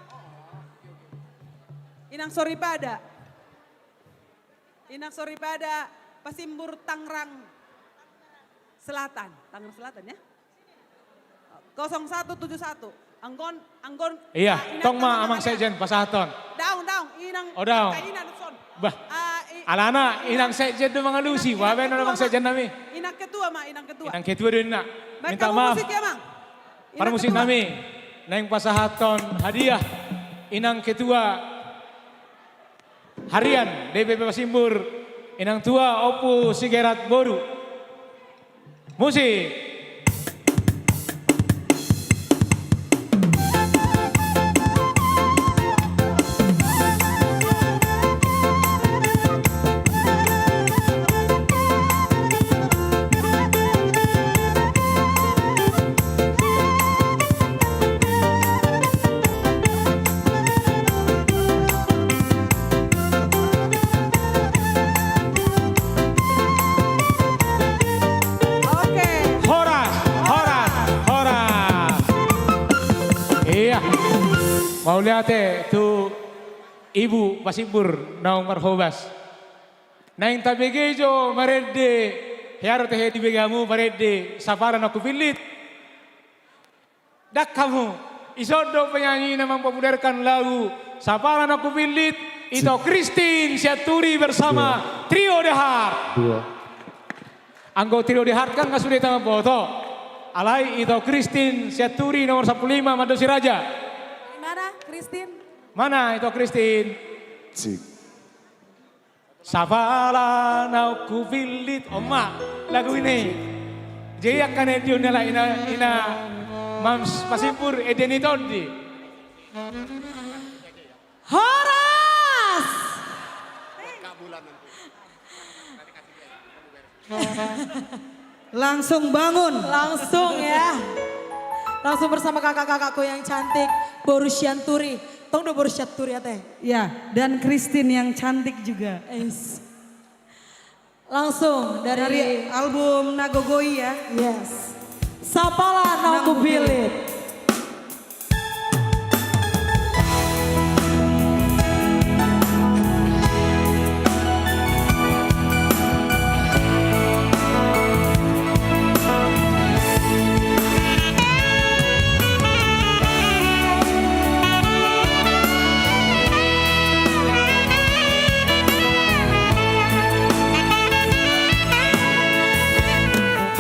Inang Soripada. Inang Soripada, Pasimbur, Tangerang Selatan. Tangerang Selatan, ya? Kosong satu tujuh satu. Anggo on, anggo on. Iya, ah, ina tong ma, Amang Sekjen, pasahathon. Daong, daong, inang. Oh, daong. Angka ina, son. Bah. Ah, i-, alana, inang, Inang Sekjen do mangalusi. Inang, wah, baen, Inang Ketua, Amang Sekjen nami. Inang Ketua ma, Inang Ketua. Inang Ketua do ina. Minta maaf. Musik, ya, Mang. Para musik nami, naeng pasahathon hadiah, Inang Ketua Harian D P P Pasimbur, Inang Tua Ompu Sigerat boru. Musik. Oke. Horas, horas, horas. Iya. Mauliate tu Ibu Pasimbur naung marhobas. Naeng tabege jo marende, hea do tehe dibege hamu marende Sapala na Hupillit. Ndang hamu, ison do penyanyi na mempopulerkan lagu Sapala na Hupillit, Ito Christine Sianturi bersama Trio The Heart. Dua. Anggo Trio The Heart kan nga sude hita mamboto. Alai Ito Christine Sianturi nomor sampulu lima, Mando Siraja. Di mana, Christine? Mana Ito Christine? Cik. Sapala na hupillit, on ma lagu i. Jadi angka na ende on, ina, ina Mams Pasimbur, ende ni tondi. Horas! Langsung bangun. Langsung, ya. Langsung bersama kakak-kakakku yang cantik, Boru Sianturi. Tong do Boru Sianturi ate. Ya, dan Christine yang cantik juga. Yes. Langsung dari, dari album na gogoi, ya. Yes. Sapala na Hupillit.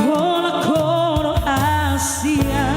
Holan kono Asia,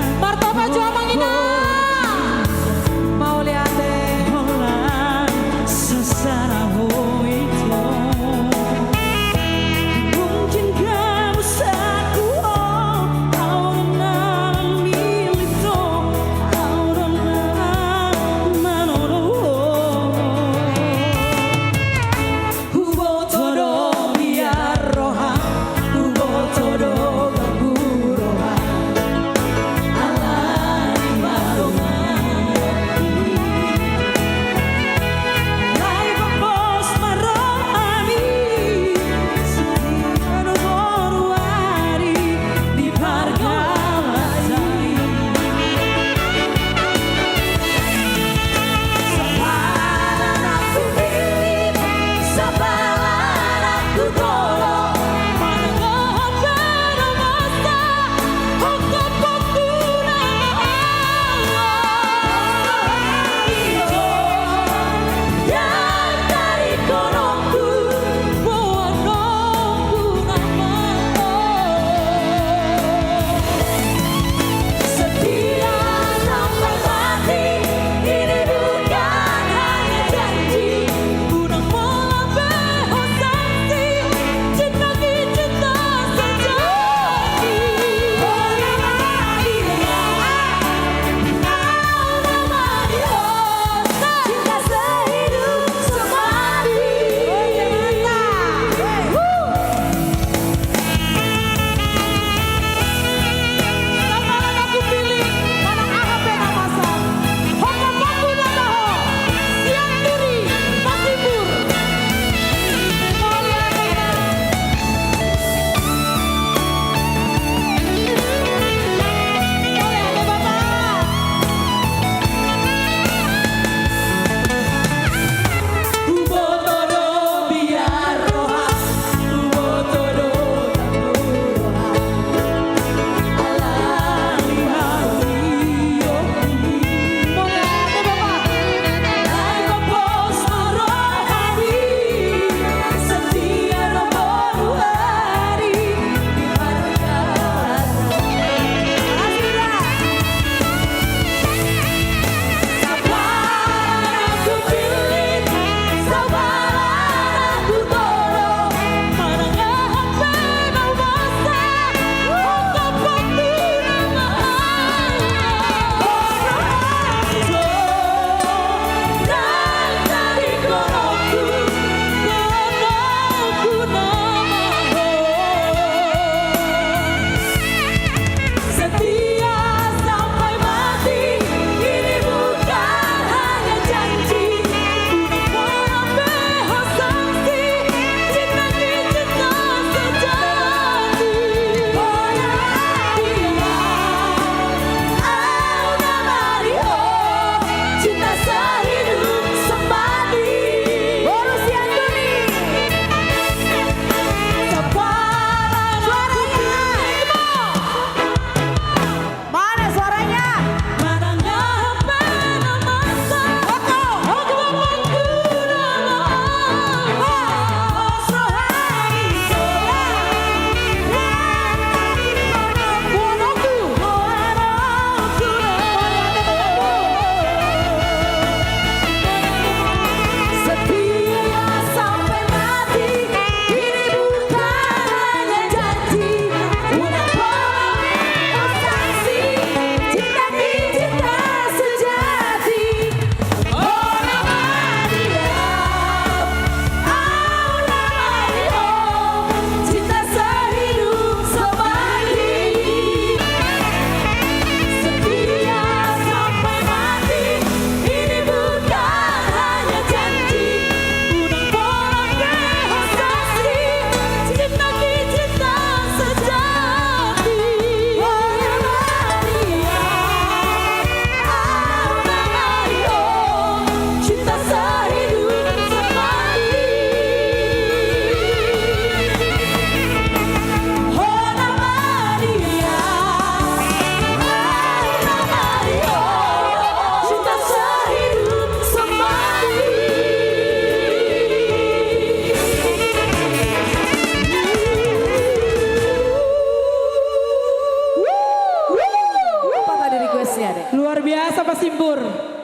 Luar biasa, Pak Simbur.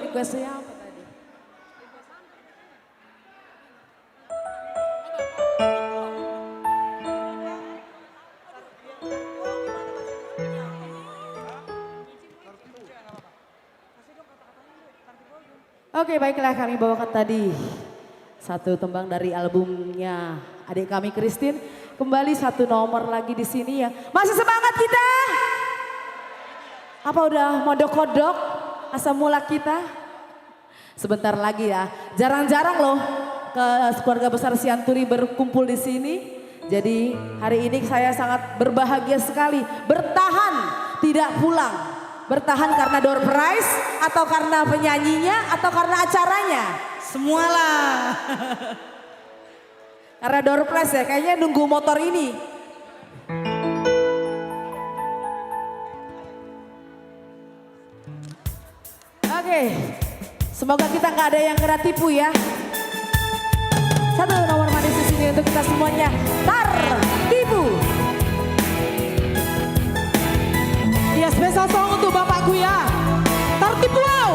Request-nya apa tadi? Oke, baiklah, kami bawakan tadi satu tembang dari albumnya adik kami Christine. Kembali satu nomor lagi di sini ya. Masih semangat kita? Apa udah mondok-ondok asam mulak kita? Sebentar lagi ya. Jarang-jarang loh ke keluarga besar Sianturi berkumpul di sini. Jadi hari ini saya sangat berbahagia sekali. Bertahan, tidak pulang. Bertahan karena door prize atau karena penyanyinya atau karena acaranya? Semualah. Karena door prize ya, kayaknya nunggu motor ini. Oke, semoga kita nggak ada yang kena tipu ya. Satu nomor manis di sini untuk kita semuanya. Tartipu. Ya, special song untuk bapakku ya. Tartipu au.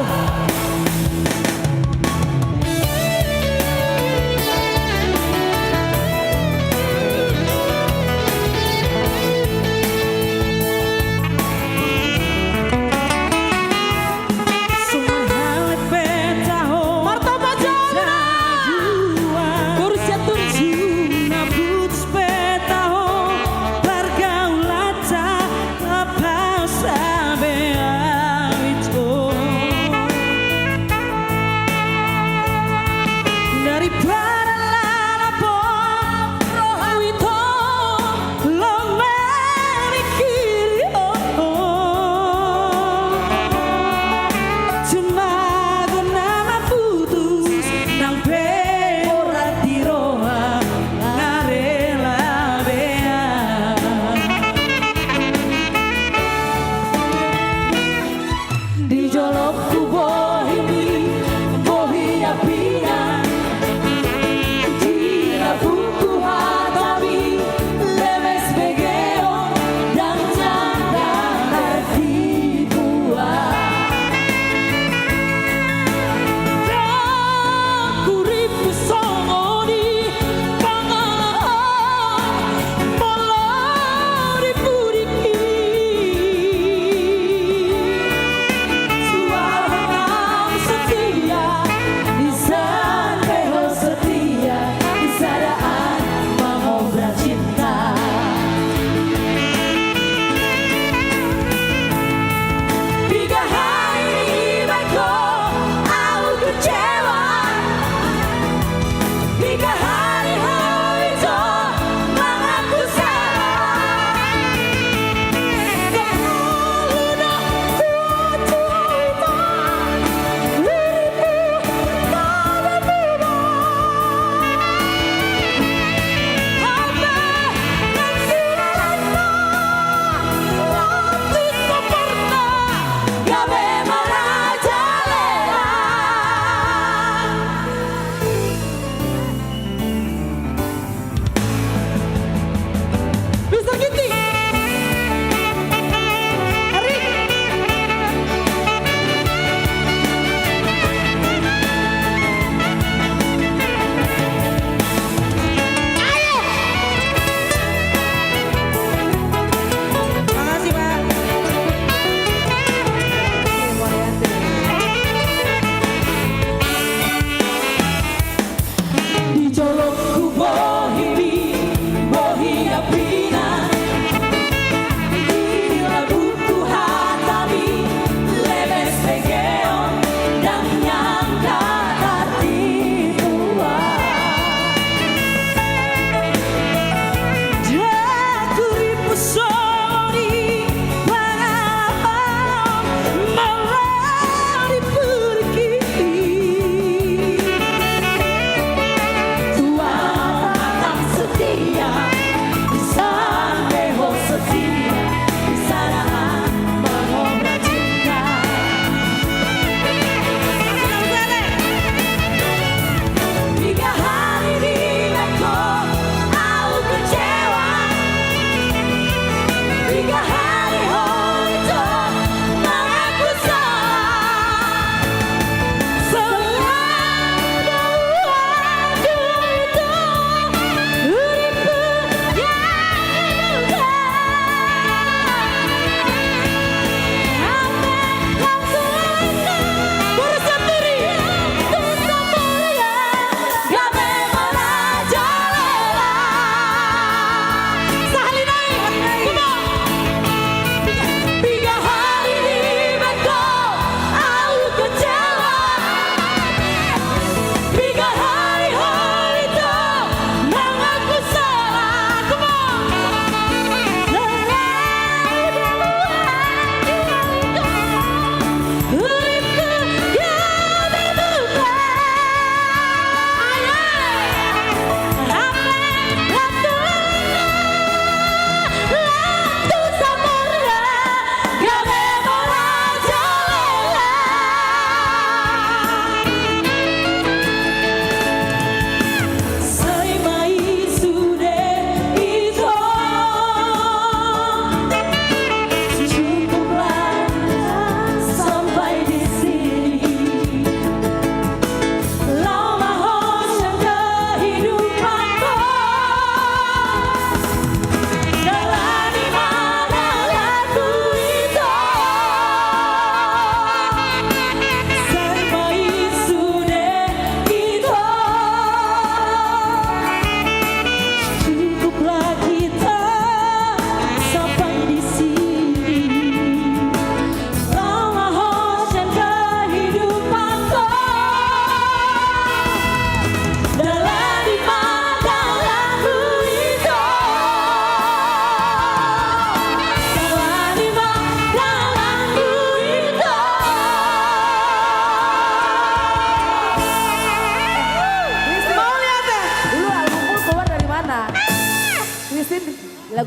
Martamba jolo. Boru Sianturi.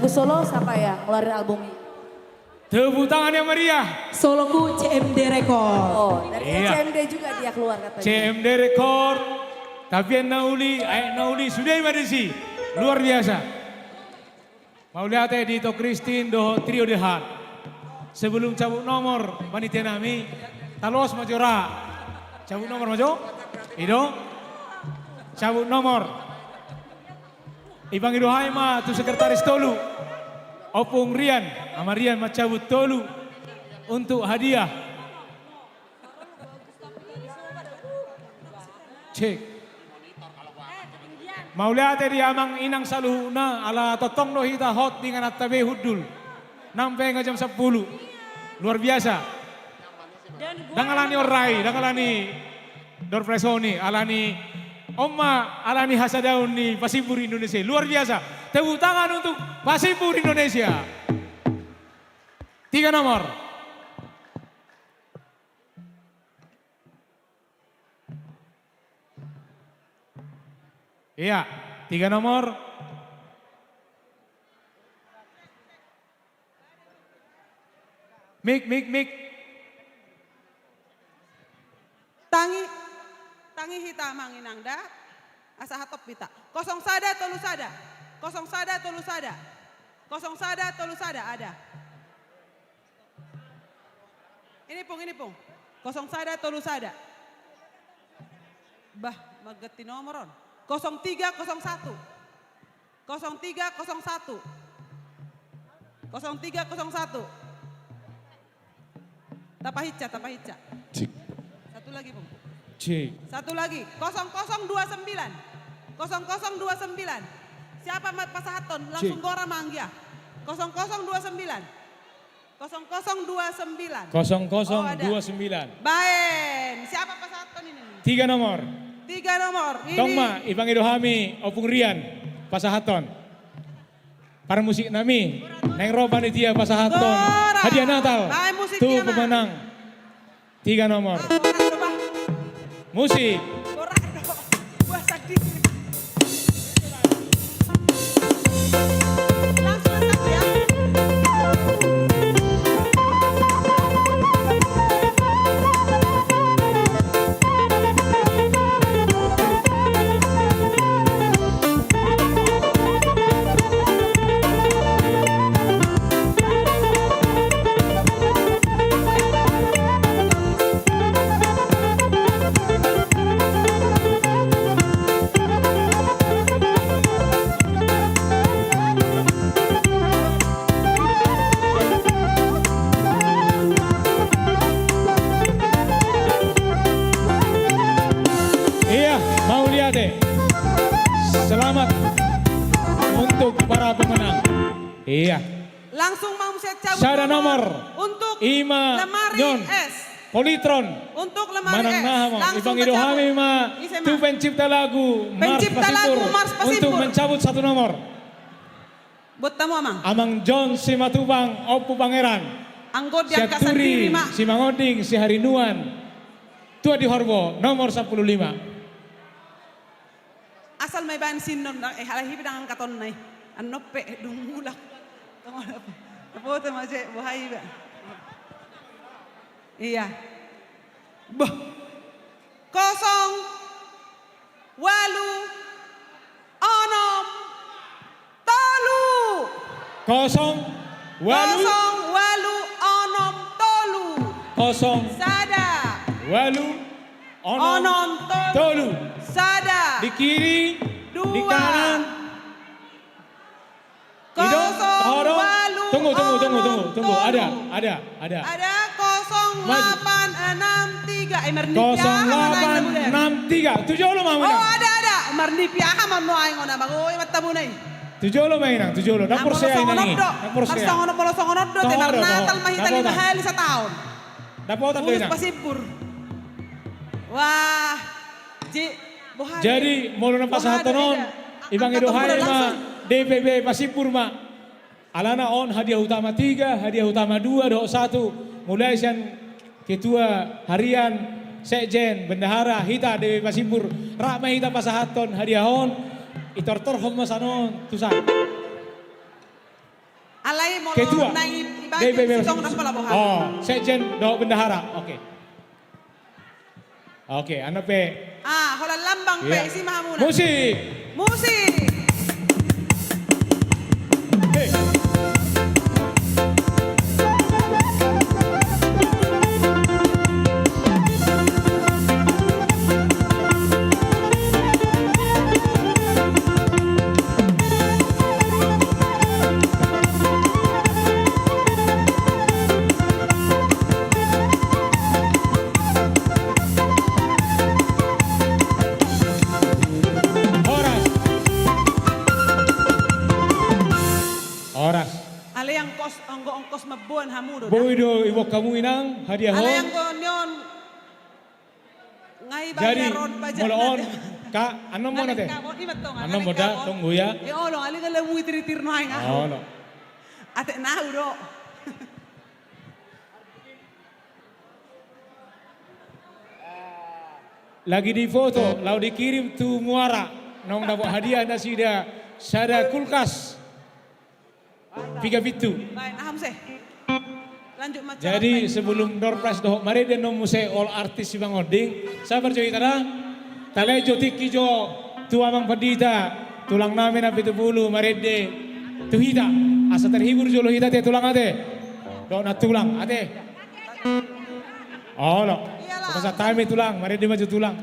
Lagu solo siapa ya ngeluarin album ini? Tepuk tangan yang meriah. Soloku C M D Record. Oh, dari Iya. C M D juga dia keluar katanya. C M D Record. Tapian na uli, aek na uli, sude ma disi. Luar biasa. Mauliate di Ito Christine dohot Trio Dehan. Sebelum cabut nomor, panitia nami, talos ma jo ra. Cabut nomor ma jo. I do. Cabut nomor. Dipangido hami ma tu sekretaris tolu. Ompung Rian, Ama Rian mancabut tolu untuk hadiah. Cek. Mauliate di amang inang saluhutna, ala tongtong do hita hot di ingananta be hundul. Nang pe nga jam sampulu. Luar biasa. Ndang alani on ra i, ndang alani door prize on i, alani on ma, alani hasadaon ni pasimbur Indonesia. Luar biasa. Tepuk tangan untuk pasimbur Indonesia. Tiga nomor. Iya, tiga nomor. Mik, mik, mik. Tangi, tangi hita amang inang da. Asa hatop hita. Kosong sada tolu sada. Kosong sada tolu sada. Kosong sada tolu sada ada. Ini pung, ini pung. Kosong sada tolu sada. Bah, mangganti nomor on. Kosong tiga kosong satu. Kosong tiga kosong satu. Kosong tiga kosong satu. Tapahinsa, tapahinsa. Cik. Satu lagi, Bung. Cik. Satu lagi. Kosong kosong dua sembilan. Kosong kosong dua sembilan. Siapa ma pasahathon? Langsung Cik. Gora ma anggia. Kosong kosong dua sembilan. Kosong kosong dua sembilan. Kosong kosong dua sembilan. Oh, ada. Baen. Siapa pasahathon ini? Tiga nomor. Tiga nomor. Tong ma, ini. Dipangido hami, Ompung Rian, pasahathon. Parmusik nami, naeng ro panitia pasahathon. Gora. Hadiah Natal. Baen musik tu dia, Ma. Pemenang. Tiga nomor. Ah, gora do, Bah. Musik. Gora do. Buah sadiki. Langsung satu ya. Iya, mauliate. Selamat untuk para pemenang. Iya. Langsung ma muse cabut nomor. Sada nomor. Untuk i ma lemari es. Nyon. Politron. Untuk lemari es. Manang naha ma. Langsung dipangido hami ma. Ise ma? Tu pencipta lagu Mars Pasimbur. Pencipta lagu Mars Pasimbur. Untuk mencabut satu nomor. Buat tamu, Amang. Amang John Simatupang, Ompu Pangeran. Anggo di angka sandiri ma. Sianturi, Simangonding, Siharinuan. Tua di Horbo, nomor sampulu lima. Asal ma ibaen sinnon, eh, alai i pe ndang angkatonna i. Annon pe, dung mulak. Tong, apa? Apa tu ma je, boha iba. Iya. Boh. Kosong, ualu, onom, tolu. Kosong, ualu. Kosong, ualu, onom, tolu. Kosong. Sada. Ualu, onom, onom, tolu. Tolu. Sada. Di kiri, dua. Di kanan. Ido, kosong, ualu, tunggu, tunggu, tunggu, tunggu, tunggu. Onom, tolu. Ada, ada, ada. Ada kosong delapan enam tiga. Eh, marnipi aha ma naeng na bulan? Kosong delapan enam tiga. Tu jolo ma, Inang. Oh, ada, ada. Marnipi aha ma naeng na, bang. Oh, i ma tabuna i. Tu jolo ma, Inang, tu jolo. Ndang porsea, Inang, i. Ndang porsea. Songon on molo songon on do, te marnatal ma hita lima hali sataon. Dapotan do, Inang. Ulos Pasimbur. Wah, je, boha. Jadi, molo na pasahaton on, dipangido hami ma D P B Pasimbur ma. Alana on hadiah utama tiga, hadiah utama dua, dohot satu. Mulai sian ketua harian, sekjen, bendahara, hita D P B Pasimbur. Rap ma hita pasahaton hadiah on, itortorhon ma sian on tu sian. Ketua. Naeng i-, ibaen. Be, be, be, sitongkin, be. Ras pala boha. Oh, sekjen dohot bendahara. Oke. Oke, anak pe. Ah, holan lambang pe, iya. Isi ma hamuna. Musik. Musik. Hei. Horas. Horas. Alai anggo ongkos, anggo ongkos mamboan hamu do. Boi do iboan hamu inang hadiah on. Alai anggo nion Jadi, molo on, Kak, annon ma on ate. Annon ma on da, tonggo ya. E olo, alai gabe uli tiritir nuaeng ahu. Olo. Atik na ahu do. Lagi difoto, laho dikirim tu Muara. Naung dapot hadiah nasida sada kulkas. Piga pitu. Baen, aha muse? Lanjut ma. Jadi, sebelum door prize dohot marende, annon muse olo artis Simangonding. Sabar jo hita da. Talehon jo tingki jo tu Amang Pandita, tulang nami Napitupulu, marende tu hita. Asa terhibur jolo hita ate, tulang ate. Dohot nantulang ate. Olo. Iyalah. Masa tami tulang, marende ma jo tulang.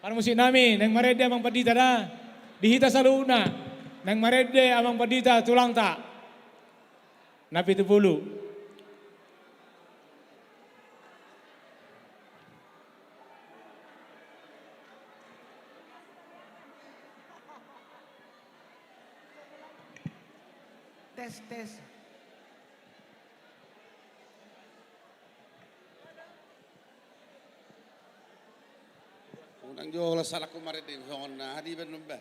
Parmusik nami, naeng marende Amang Pandita da. Di hita saluhutna, naeng marende Amang Pandita, tulangta Napitupulu. Tes, tes. Unang jo holan salah ho marende, songon na hadiben nomba.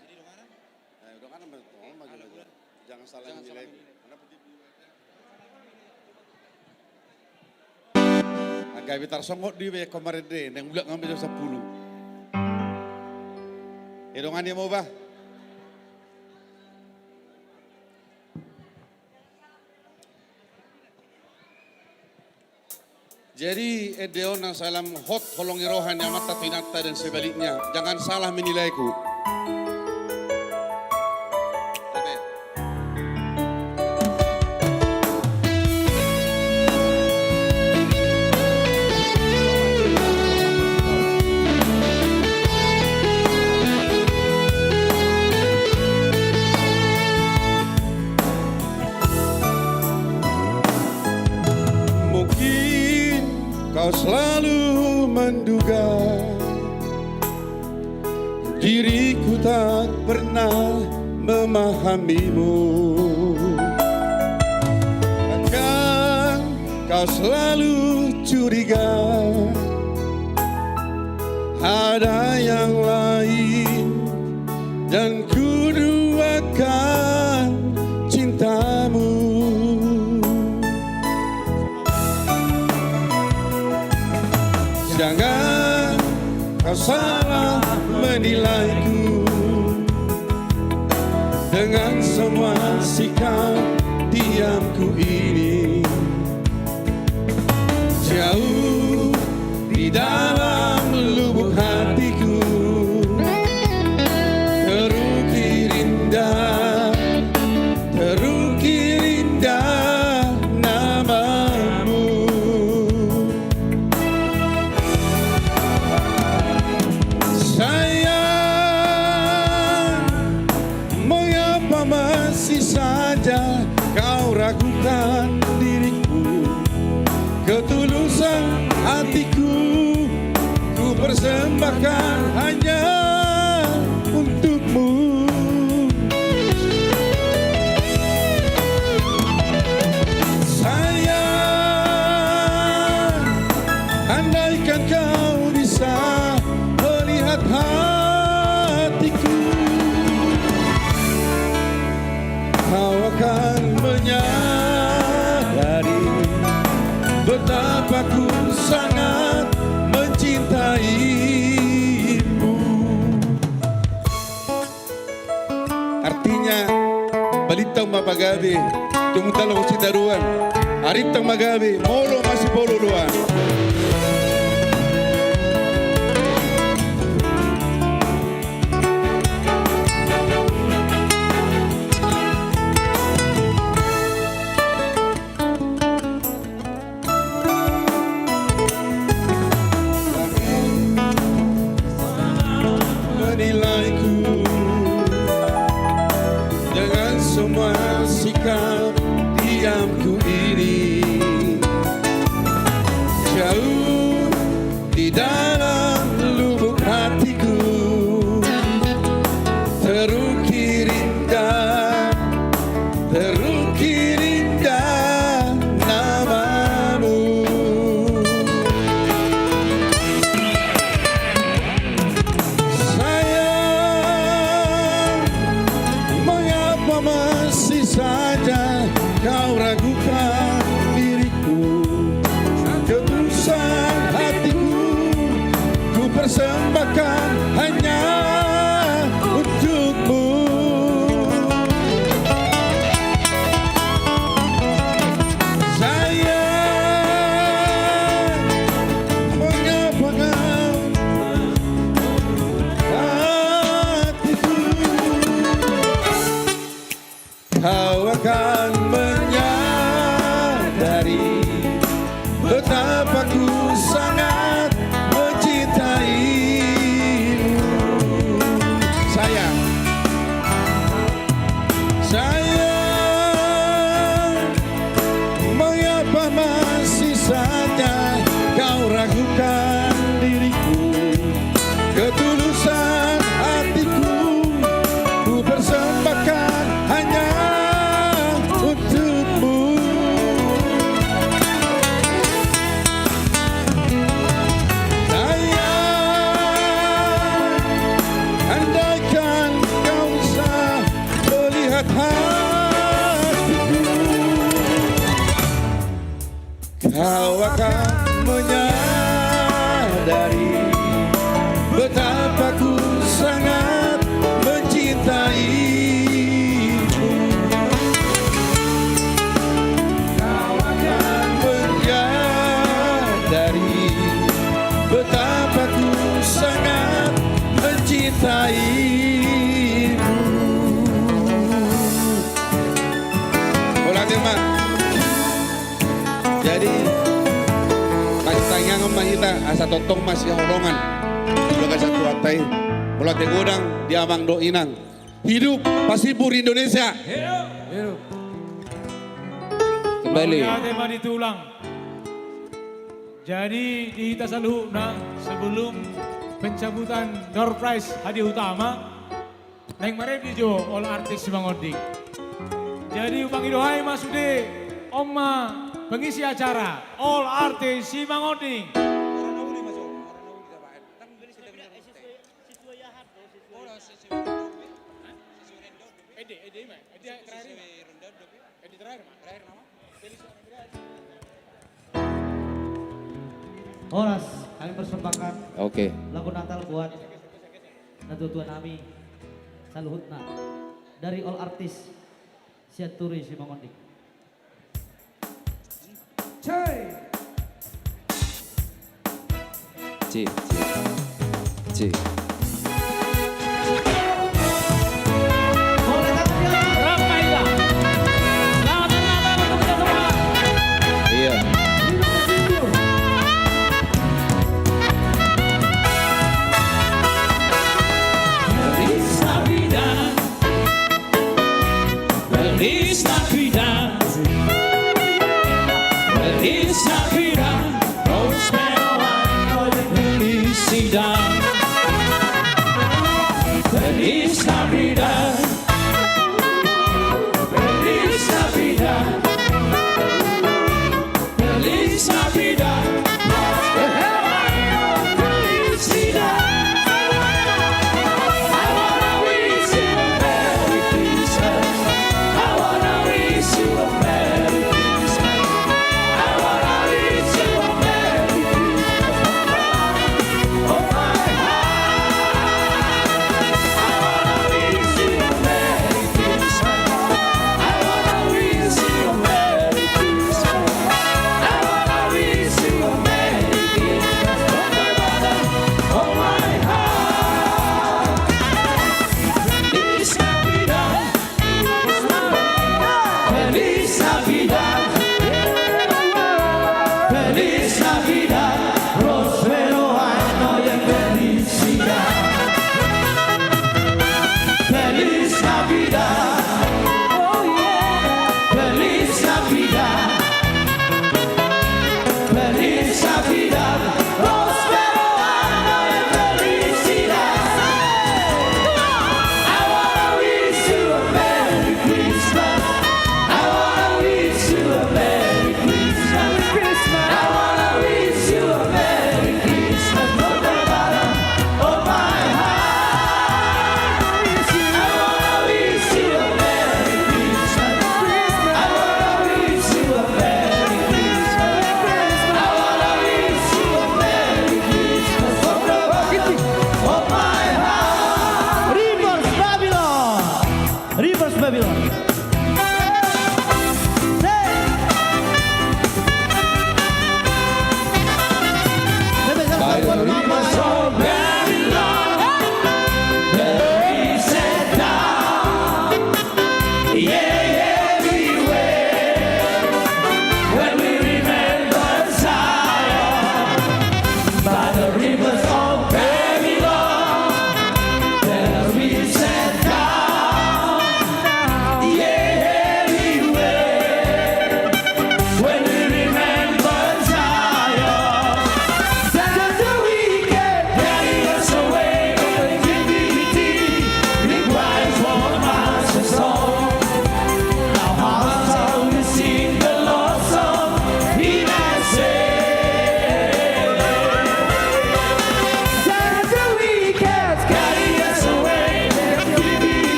Eh, donganan ma, donganan ma jo. Jangan salah menilai. Angka bitar songot di be ho marende, naeng mulak ngambil jam sepuluh. Eh, dongan dia mau bah. Jadi, ende on na salam hot holong ni roha ni amanta tu inanta dan sebaliknya. Jangan salah menilaiku. Mungkin kau selalu menduga diriku tak pernah memahamimu. Bahkan kau selalu curiga ada yang lain dan ku duakan cintamu. Jangan kau salah menilaiku dengan semua sikap diamku ini. Jauh di dalam lubuk hatiku terukir indah, terukir indah namamu. Sayang, mengapa masih saja kau ragukan diriku? Ketulusan hatiku ku persembahkan hanya untukmu. Sayang, andaikan kau bisa melihat hatiku, kau akan menyadari betapa ku sangat mencintaimu. Artinya, ma pagabe, tumundalhon sitadoan, arintang ma gabe, molo masipololoan. Menilaiku dengan semua sikap diamku ini, jauh di dalam lubuk hatiku terukir indah, terukir indah namamu. Sayang, mengapa masih saja kau ragukan diriku? Ketulusan hatiku ku persembahkan hanya untukmu. Sayang, mengapa kau hatiku? Kau akan menyadari betapa ku sangat mencintaimu. Sayang, sayang, mengapa masih saja kau ragukan diriku? Ketulusan hatiku ku persembahkan hanya untukmu. Sayang, andaikan kau bisa melihat hatiku, kau akan menyadari betapa ku sangat mencintaimu. Kau akan menyadari betapa ku sangat mencintaimu. Holan, Mak. Jadi, taingothon ma hita, asa tongtong masihaholongan di bagasan Tuhanta i. Molo ate godang di amang dohot inang, hidup pasipul Indonesia. Hidup. Kembali. Mauliate ma di tulang. Jadi, di hita saluhutna, sebelum pencabutan door prize hadiah utama, naeng marende jo All Artist Simangonding. Jadi, hupangido hami ma sude, on ma pengisi acara All Artist Simangonding. Ede, ede, ima. Ede terakhir, ima. Ede terakhir, ima. Terakhir nama? Horas, kami persembahkan, oke, lagu Natal buat natuatua nami saluhutna dari All Artist Sianturi Simangonding. Cek. Cek, cek. Cek. Iya. Feliz Navidad. Feliz Navidad. Feliz Navidad. Próspero año de felicidad. Feliz Navidad. Feliz Navidad. Feliz Navidad. Felicidad. I wanna wish you a Merry Christmas. I wanna wish you a Merry Christmas. I wanna wish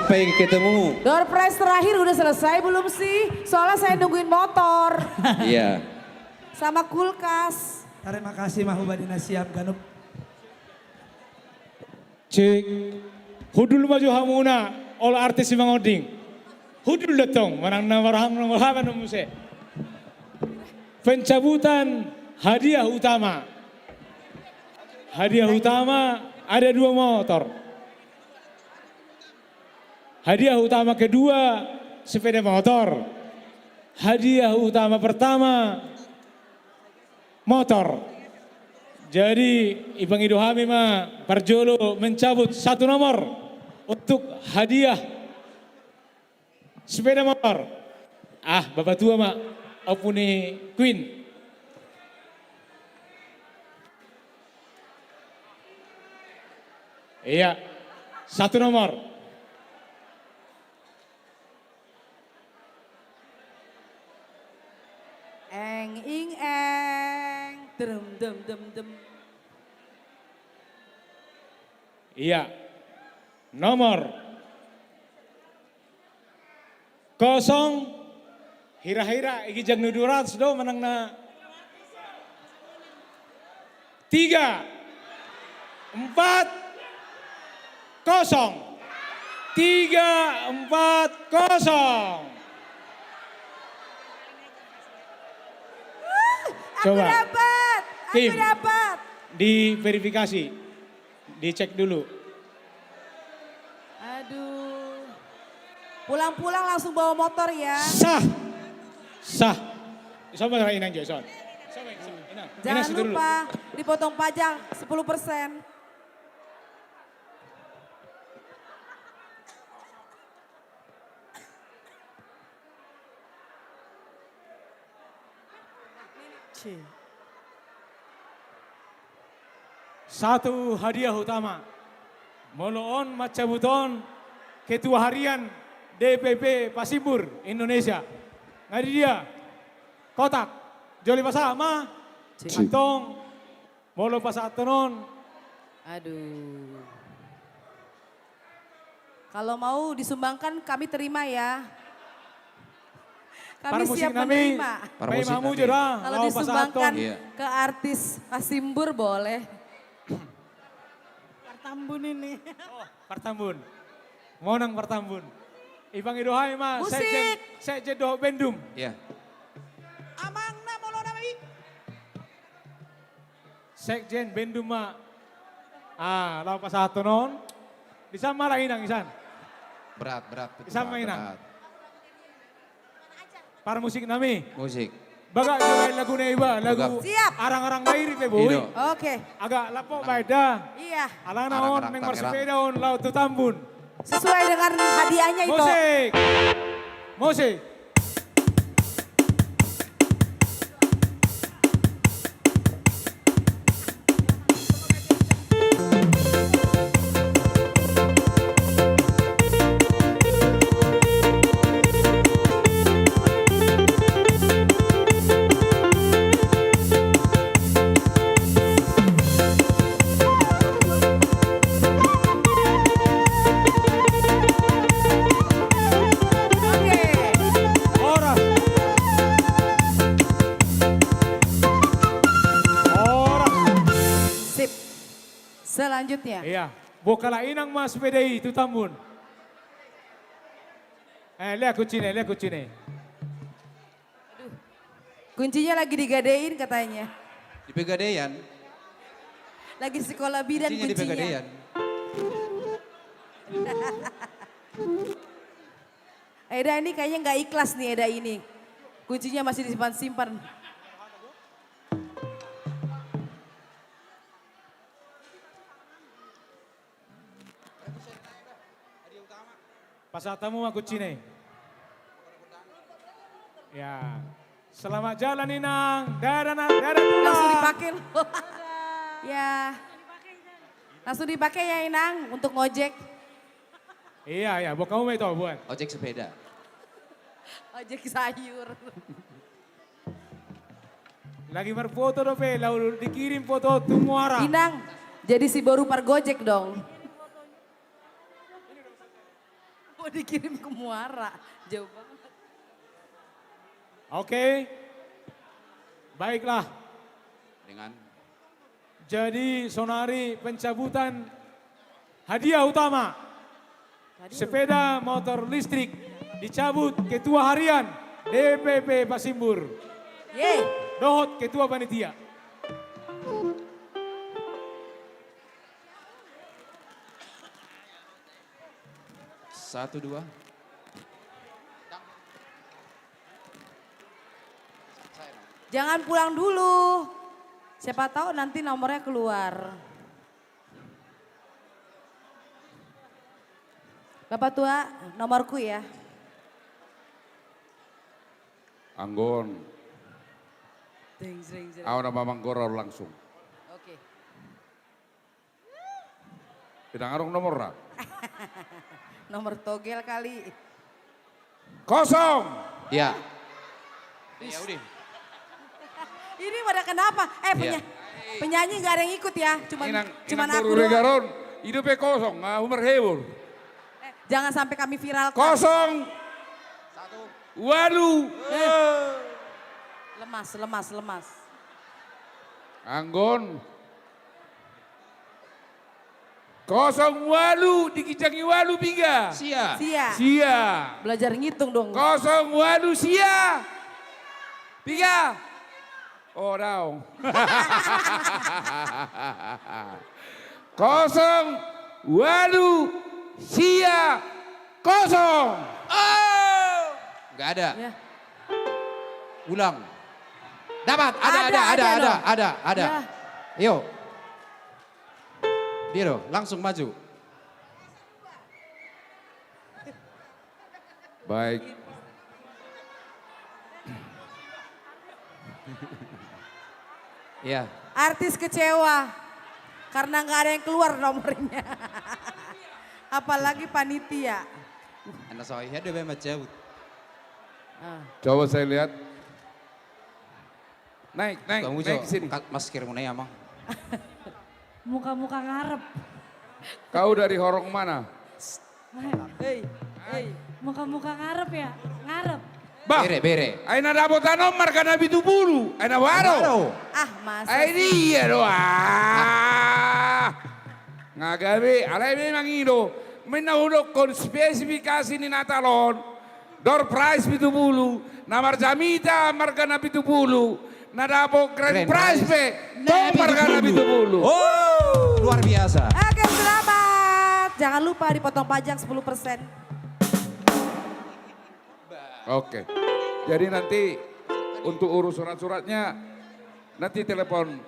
Sampai ketemu. Door prize terakhir udah selesai belum sih? Soalnya saya nungguin motor. Iya. Sama kulkas. Terima kasih, Mahuba Dinasiam Ganup. Cek. Hundul ma jo hamuna, olo artis Simangonding. Hundul do tong, manang na marhang na marhaban muse. Pencabutan hadiah utama. Hadiah utama ada dua motor. Hadiah utama kedua sepeda motor. Hadiah utama pertama motor. Jadi, dipangido hami ma parjolo mencabut satu nomor untuk hadiah sepeda motor. Ah, bapak tua ma, ompu ni Queen. Iya, satu nomor. Eng ing eng, drum dum dum dum. Iya. Nomor kosong, hira-hira di ginjang ni dua ratus do manang na. Tiga, empat, kosong. Tiga, empat, kosong. Aku dapat. Aku dapat. Diverifikasi. Dicek dulu. Aduh. Pulang-pulang langsung bawa motor ya. Sah. Sah. Jangan lupa dipotong pajak sepuluh persen. Satu hadiah utama. Molo on mancabuton ketua harian D P P Pasimbur Indonesia. Nga di dia? Kotak. Jolo pasahat ma. Antong. Molo pasahathon on. Aduh. Kalau mau disumbangkan kami terima ya. Kami siap menerima. Kalau disumbangkan ke artis Pasimbur boleh. Partambun ini. Oh, partambun. Monang partambun. Dipangido hami ma sekjen dohot bendum. Iya. Amang na molo nama i. Sekjen bendum ma. Ah, laho pasahathon on. Disan ma laho inang, disan. Berat, berat. Disan ma inang. Parmusik nami. Musik. Bagak jo baen lagu na iba, lagu arang-arang Dairi pe boi. Oke. Agak lapok baen da. Iya. Alana on naeng marsepeda on laho tu Tambun. Sesuai dengan hadiahnya itu. Musik. Musik. Oke. Horas. Horas. Sip. Selanjutnya. Iya. Boan halak inang ma sepeda i tu Tambun. Eh, lihat kuncina, lihat kuncina. Aduh. Kuncinya lagi digadein katanya. Di pegadaian. Lagi sekolah bidan kuncinya. Kuncinya di pegadaian. Eda ini kayaknya nggak ikhlas nih, Eda ini. Kuncinya masih disimpan-simpan. Pasahat hamu ma kuncina i. Ya. Selamat jalan, Inang. Dadah, Nang. Dadah, Tulang. Langsung dipakai loh. Ya. Langsung dipakai ya, Inang, untuk ngojek. Iya, iya. Boan hamu ma ito, boan. Ojek sepeda. Ojek sayur. Lagi marfoto dope, lalu dikirim foto tu Muara. Inang, jadi si boru pargojek dong. Dikirim ke Muara, jauh banget. Oke. Baiklah. Dengan Jadi, sonari pencabutan hadiah utama. Hadiah. Sepeda motor listrik dicabut Ketua Harian D P P Pasimbur. Yeay. Dohot Ketua Panitia. Satu, dua. Jangan pulang dulu. Siapa tahu nanti nomornya keluar. Bapak Tua, nomorku ya. Anggo on. Jreng, jreng, jreng. Au na mamanggora on langsung. Oke. Ndang adong nomorna. Nomor togel kali. Kosong. Ya. Ya, Udin. Ini pada kenapa? Eh, penya-, penyanyi nggak ada yang ikut ya, cuman, cuman aku doang. Inang boru Regaron, hidup pe kosong, ah, Umar Hebur. Eh, jangan sampai kami viralkan. Kosong. Satu. Waduh. Eh. Lemas, lemas, lemas. Anggo on. Kosong walu, diginjangi walu, piga? Sia. Sia. Sia. Belajar ngitung dong. Kosong walu sia. Piga? Oh, daong. Kosong walu sia kosong. Oh! Nggak ada. Ya. Ulang. Dapat, ada, ada, ada, ada, ada, ada. Ya. Yuk. Dia dong, langsung maju. Baik. Iya. Artis kecewa karena nggak ada yang keluar nomornya. Apalagi panitia. Anak saya ada memang cabut. Ah. Coba saya lihat. Naik, naik, naik ke sini. Angkat maskermu, naik, Amang. Muka-muka ngarep. Kau dari horong mana? Hei, hei. Muka-muka ngarep ya? Ngarep. Bah. Bere, bere. Ai na dapotan on marga Napitupulu. Ai na baru. Ah, masa sih? Ai dia do, ah. Nga gabe, alai memang i do. Main na hudokkon spesifikasi ni Natal on. Door prize pitu pulu, na marjamita marga Napitupulu, na dapot grand prize pe tong marga Napitupulu. Oh, luar biasa. Oke, selamat. Jangan lupa dipotong pajak sepuluh persen. Oke. Jadi nanti untuk urus surat-suratnya, nanti telepon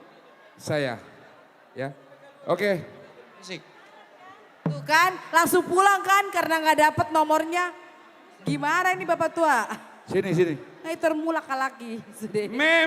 saya. Ya. Oke. Musik. Tuh kan, langsung pulang kan karena nggak dapet nomornya. Gimana ini Bapak Tua? Sini, sini. Nah, itu mulak lagi sudah. Mem-